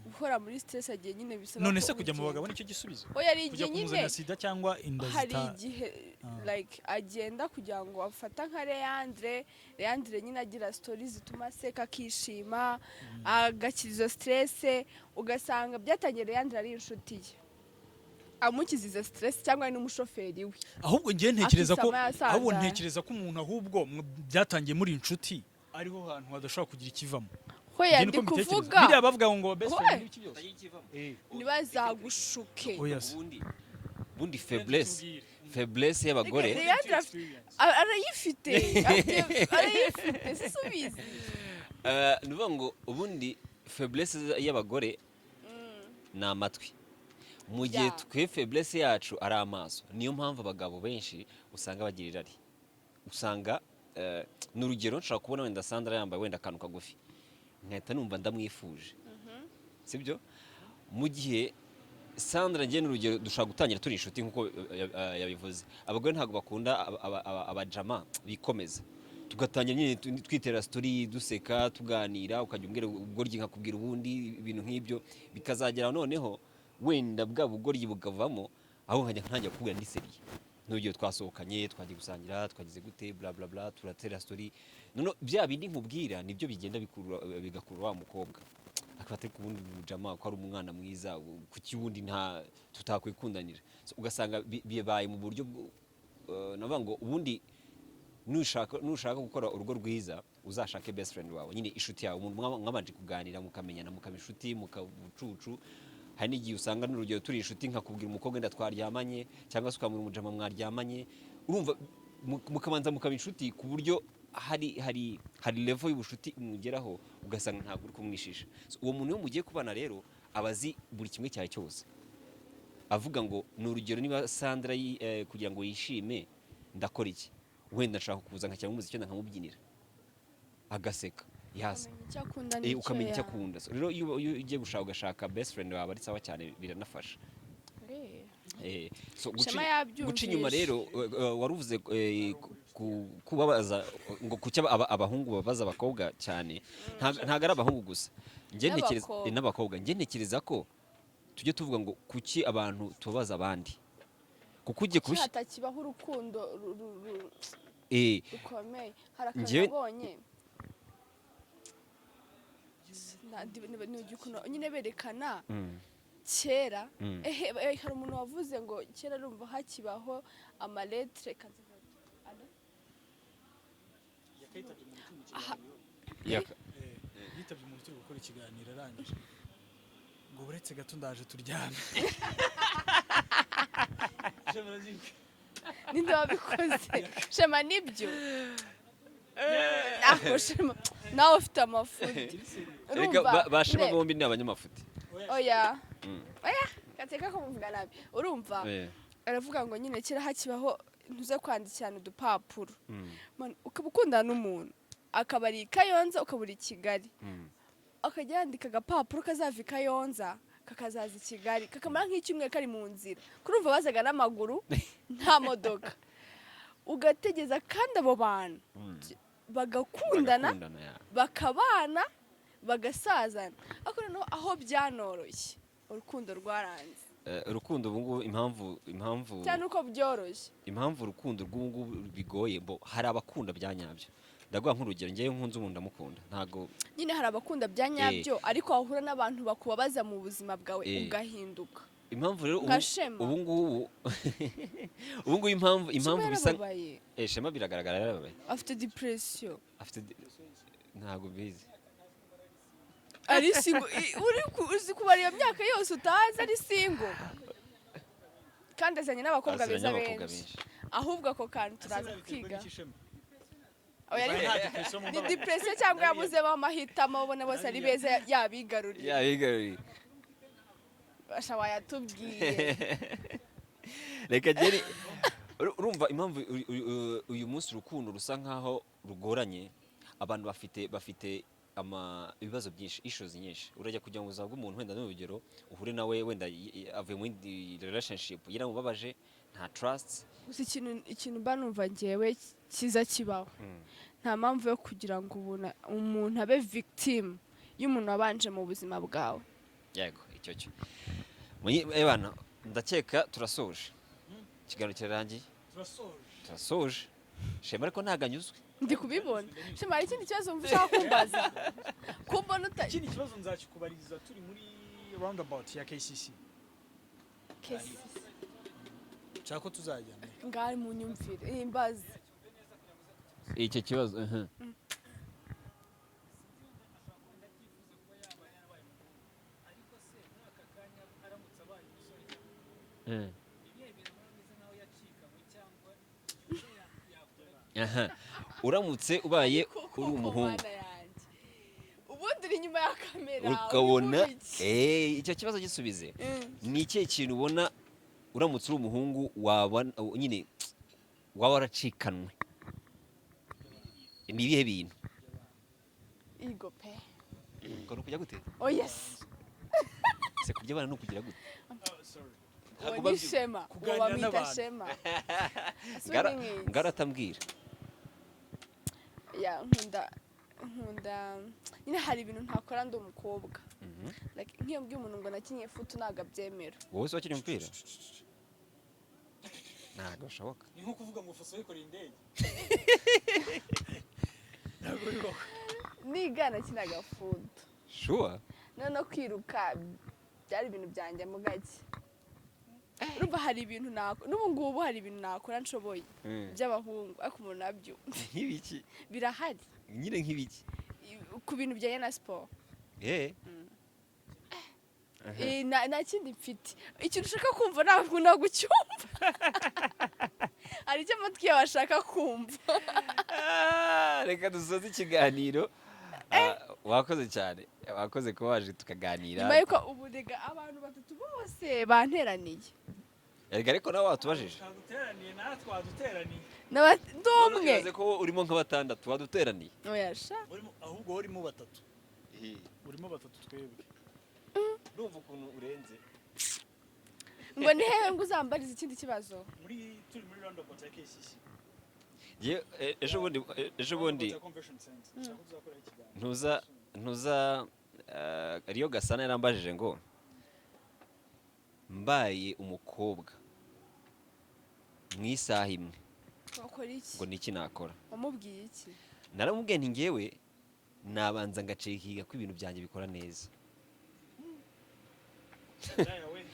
uhora muri stress, agiye nyine bisaba None ko se kujya mu ugenda. bagabo nicyo gisubizo? Oya, hari Kujya igihe nyine kumuzanira sida cyangwa inda hari zita igihe Ah. like agenda kugira ngo afata nka Leandre. Leandre nyine agira story zituma aseka, akishima, agakira izo stress. Ugasanga byatangiye Leandre ari inshuti ye, amukiza izo stress, cyangwa ari n'umushoferi we. Ahubwo njye ntekereza ko Akisama yasandaye. ahubwo ntekereza ko umuntu ahubwo byatangiye muri inshuti, ariho hantu hadashobora kugira ikivamo. Hoya, Njye ndi niko mbitekereza. kuvuga Biriya bavuga ngo best friend Hoya. n'ibiki byose. Ntibazagushuke. Oya se. Ubundi faiblesse y'abagore. Leandre arayifite, arayifite, si ubizi? Ni ukuvuga ngo ubundi faiblesse y'abagore ni amatwi, mu gihe twe faiblesse yacu ari amaso. Niyo mpamvu abagabo benshi usanga bagira irari. Usanga ni urugero, nshobora kubona wenda Sandra yambaye wenda akantu kagufi, nkahita numva ndamwifuje, sibyo? Mu gihe Sandra, njye n'urugero, dushobora gutangira turi inshuti nk'uko yabivuze. Abagore ntabwo bakunda abajama bikomeza. Tugatangira nyine twitera story, duseka, tuganira, ukajya umbwira ubugoryi nkakubwira ubundi, ibintu nk'ibyo, bikazagera noneho wenda bwa bugoryi bukavamo, aho nkajya ntangira kukubwira ndi sérieux. N'urugero, twasohokanye, twagiye gusangira, twagize gute, bla bla bla, turatera story, noneho bya bindi nkubwira nibyo bigenda bikurura, bigakurura wa mukobwa, akaba atari ku wundi mujama ko ari umwana mwiza, kuki wundi nta tutakwikundanira? So, ugasanga bibaye mu buryo navuga ngo ubundi nushaka gukora urugo rwiza, uzashake best friend wawe nyine, inshuti yawe, umuntu mwabanje kuganira, mukamenyana, mukaba inshuti, mukabucucu. Hari n'igihe usanga, n'urugero, turi inshuti, nkakubwira umukobwa wenda twaryamanye, cyangwa se ukamubwira umujama mwaryamanye. Urumva, mukabanza mukaba inshuti ku buryo hari level y'ubushuti mugeraho, ugasanga ntabwo uri kumwishisha. So, uwo muntu iyo mugiye kubana rero aba azi buri kimwe cyawe cyose. Avuga ngo ni urugero, niba Sandra kugira ngo yishime ndakora iki? Wenda nshaka kuza nkashyiramo umuziki, wenda nkamubyinira agaseka, yasa Ukamenya icyo akunda n'icyo ukamenya icyo yanga. akunda. So, rero iyo ugiye gushaka, ugashaka best friend wawe, ari sawa cyane, biranafasha. So Shema yabyumvise. Guca inyuma rero, wari uvuze kubabaza ngo kuki abahungu babaza abakobwa cyane. Ntago ari abahungu gusa. Njye ntekereza N'abakobwa. N'abakobwa. Njye ntekereza ko tujye tuvuga ngo kuki abantu tubabaza abandi, kuko ugiye Kuki kubishyira hatakibaho urukundo rukomeye? Hari akantu nabonye. Ni ukuntu nyine berekana kera. Ehe, hari umuntu wavuze ngo kera arumva hakibaho amalettre. Allo? Yakayitabye umuntu turi mu kiganiro. Yaka. Yitabye umuntu turi gukora ikiganiro, arangije ngo: "Uretse gato, ndaje turyame." Shema, urazibuka? Ninde wabikoze? Shema, nibyo ako? Shema, nawe ufite amafuti. Erega Urumva, ba Shema bombi ni abanyamafuti. Oya, oya, gateka ko muvuga nabi, urumva? Eh. Aravuga ngo nyine kera hakibaho ntuze kwandikirana udupapuro. Man, ukaba ukundana n'umuntu akaba ari i Kayonza, ukaba uri i Kigali, akajya yandika agapapuro kazava i Kayonza kakazaza i Kigali, kakamara nk'icyumweru kari mu nzira. Kurumva bazaga n'amaguru, nta modoka, ugategeza. Kandi abo bantu bagakundana, Bagakundana, ya. bakabana, bagasazana. Ariko noneho aho byanoroshye, urukundo rwaranze. Urukundo ubu ngubu, impamvu Cyane uko byoroshye. Impamvu urukundo rw'ubu ngubu bigoye, bo hari abakunda bya nyabyo. Ndaguha nk'urugero, ngewe nkunze umuntu, ndamukunda, ntago Nyine hari abakunda bya nyabyo, ariko wahura n'abantu bakubabaza mu buzima bwawe, ugahinduka. Impamvu rero Nka Shema. ubu ngubu impamvu Shema bisa yarababaye. Shema biragaragara yarababaye. Afite depression. Afite ntabwo mbizi. Ari single. Uri uzi kubara iyo myaka yose utazi ari single, kandi azanye n'abakobwa Azanye beza n'abakobwa benshi. Benshi. Ahubwo ako kantu turaza kwiga. Oya, Nta depression mu ni mbabare. depression cyangwa yabuzemo amahitamo, abona bose ari beza, yabigaruriye. Yabigaruriye. Basha wayatubwiye. Reka geri, urumva impamvu uyu munsi urukundo rusa nkaho rugoranye, abantu bafite ibibazo byinshi, issues nyinshi. Urajya kujya mu buzima bw'umuntu, wenda n'urugero uhure nawe, wenda avuye mu yindi relationship yaramubabaje, nta trust. Gusa ikintu mba numva ngewe cyiza kibaho, nta mpamvu yo kugira ngo umuntu abe victim y'umuntu wabanje mu buzima bwawe. Yego, icyo cyo. Bana, ndakeka turasoje, ikiganiro kirarangiye. Turasoje. Turasoje. Shema ariko ntabwo anyuzwe. Ndi kubibona. Shema, hari ikindi kibazo wumva ushaka kumbaza, kumbona uta Ikindi kibazo nzakikubariza turi muri roundabout ya KCC. Kesi. Nshaka ko tuzajyana. Ngari mu nyumvire imbazi. Icyo kibazo. Ariko se muri aka kanya aramutse abaye umusore cyangwa ibihe bintu aba ameze nk'aho yacikanywe cyangwa icyo yakora? Aha. Uramutse ubaye uri umuhungu, Mana yanjye, ubundi uri inyuma ya kamera, ukabona uri mu biki? Icyo kibazo gisubize. Ni ikihe kintu ubona uramutse uri umuhungu waba nyine waba waracikanwe? Ni ibihe bintu? Igo pe. Ngo ni ukujya gute? Oh yes. Se kurya abana ni ukugira gute? Sorry. Uwo Ntabwo ni Shema, uwo Kuganira bamwita n'abantu. Shema. Ngara Asubira nk'iki? ngara atambwira. Ya, nkunda nyine, hari ibintu ntakora ndi umukobwa. Like, nk'iyo mbwiye umuntu ngo nakinye futu, ntabwo abyemera. Wowe se wakinnye umupira? Ntabwo bishoboka. Ni nko kuvuga ngo Fuso yikoreye indege, ntabwo bibaho. Niga nakinaga futu. Sure? Noneho kwiruka byari ibintu byanjye mu gake. Urumva hari ibintu n'ubu ngubu hari ibintu nakora nshoboye by'abahungu, ariko umuntu nabyo Nk'ibiki? Birahari. Nyine nk'ibiki? Ku bintu bijyanye na siporo. Nta kindi mfite. Ikintu ushaka kumva ntabwo nagucyumva, hari icyo amatwi yawe ashaka kumva. Ah, reka dusoze ikiganiro. Wakoze cyane, wakoze kuba waje tukaganira. Nyuma y'uko ubu rega abantu batatu bose banteraniye. Erega ariko nawe watubajije. Twaduteraniye, natwe twaduteraniye. Ndi umwe. Ibaze ko urimo nka batandatu waduteraniye. Oya sha. Ahubwo wowe urimo batatu, urimo batatu twebwe. Ndumva ukuntu urenze. Ngo ni hehe ngo uzambarize ikindi kibazo? Turi muri roundabout ya KCC. Njye, ejo bundi Roundabout ya Convention Center. Nshaka ko tuzakoraho ikiganiro. Ntuza Riyo Gasana yarambajije ngo mbaye umukobwa mu isaha imwe, Wakora iki? ngo niki nakora? Wamubwiye iki? Naramubwiye nti ngewe nabanza ngacekinga ko ibintu byanjye bikora neza. Ndaya we.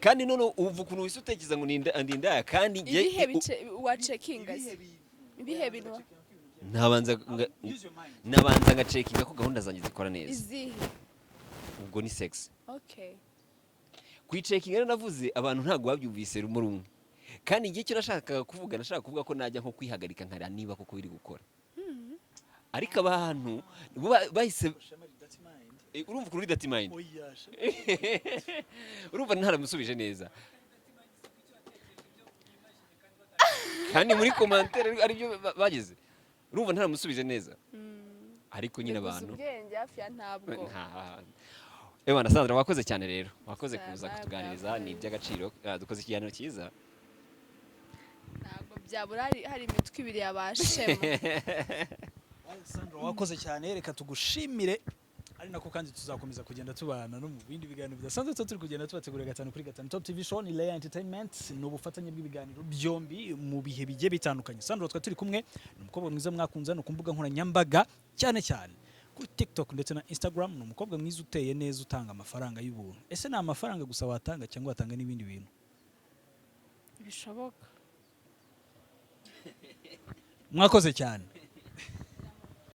Kandi none uva ukuntu wese utekereza ngo ni indaya kandi Ibihe bice wacekinga se? Ibihe bintu? Ibihe bintu? Use your mind. Nabanza ngacheckinga ko gahunda zanjye zikora neza. Izihe? Ubwo ni sex. Okay. Kuyicheckinga rero navuze, abantu ntabwo babyumvise rumwe rumwe, kandi igihe cyo nashakaga kuvuga, nashaka kuvuga ko najya nko kwihagarika nkareba niba koko biri gukora, ariko abantu bo bahise Shema, dirty mind. Urumva ukuntu uri dirty mind? Oya, Shema. Urumva ntaramusubije neza, kandi muri commentaire aribyo bageze. Urumva ntaramusubije neza, ariko nyine Biguze abantu ubwenge hafi ya ntabwo. Ewa na Sandra, wakoze cyane rero, wakoze Cyane, kuza kutuganiriza, mwakoze. ni iby'agaciro. Dukoze ikiganiro cyiza. Ntabwo byabura hari imitwe ibiri yabashema. Sandra, wakoze cyane, reka tugushimire, ari nako kandi tuzakomeza kugenda tubana no mu bindi biganiro bidasanzwe tuba turi kugenda tubategurira gatanu kuri gatanu. Top TV Show ni Layer Entertainment, ni ubufatanye bw'ibiganiro byombi mu bihe bigiye bitandukanye. Sandra twari turi kumwe, ni umukobwa mwiza mwakunze hano ku mbuga nkoranyambaga, cyane cyane kuri TikTok ndetse na Instagram. Ni umukobwa mwiza uteye neza, utanga amafaranga y'ubuntu. Ese ni amafaranga gusa watanga cyangwa watanga n'ibindi bintu? Bishoboka. Mwakoze cyane.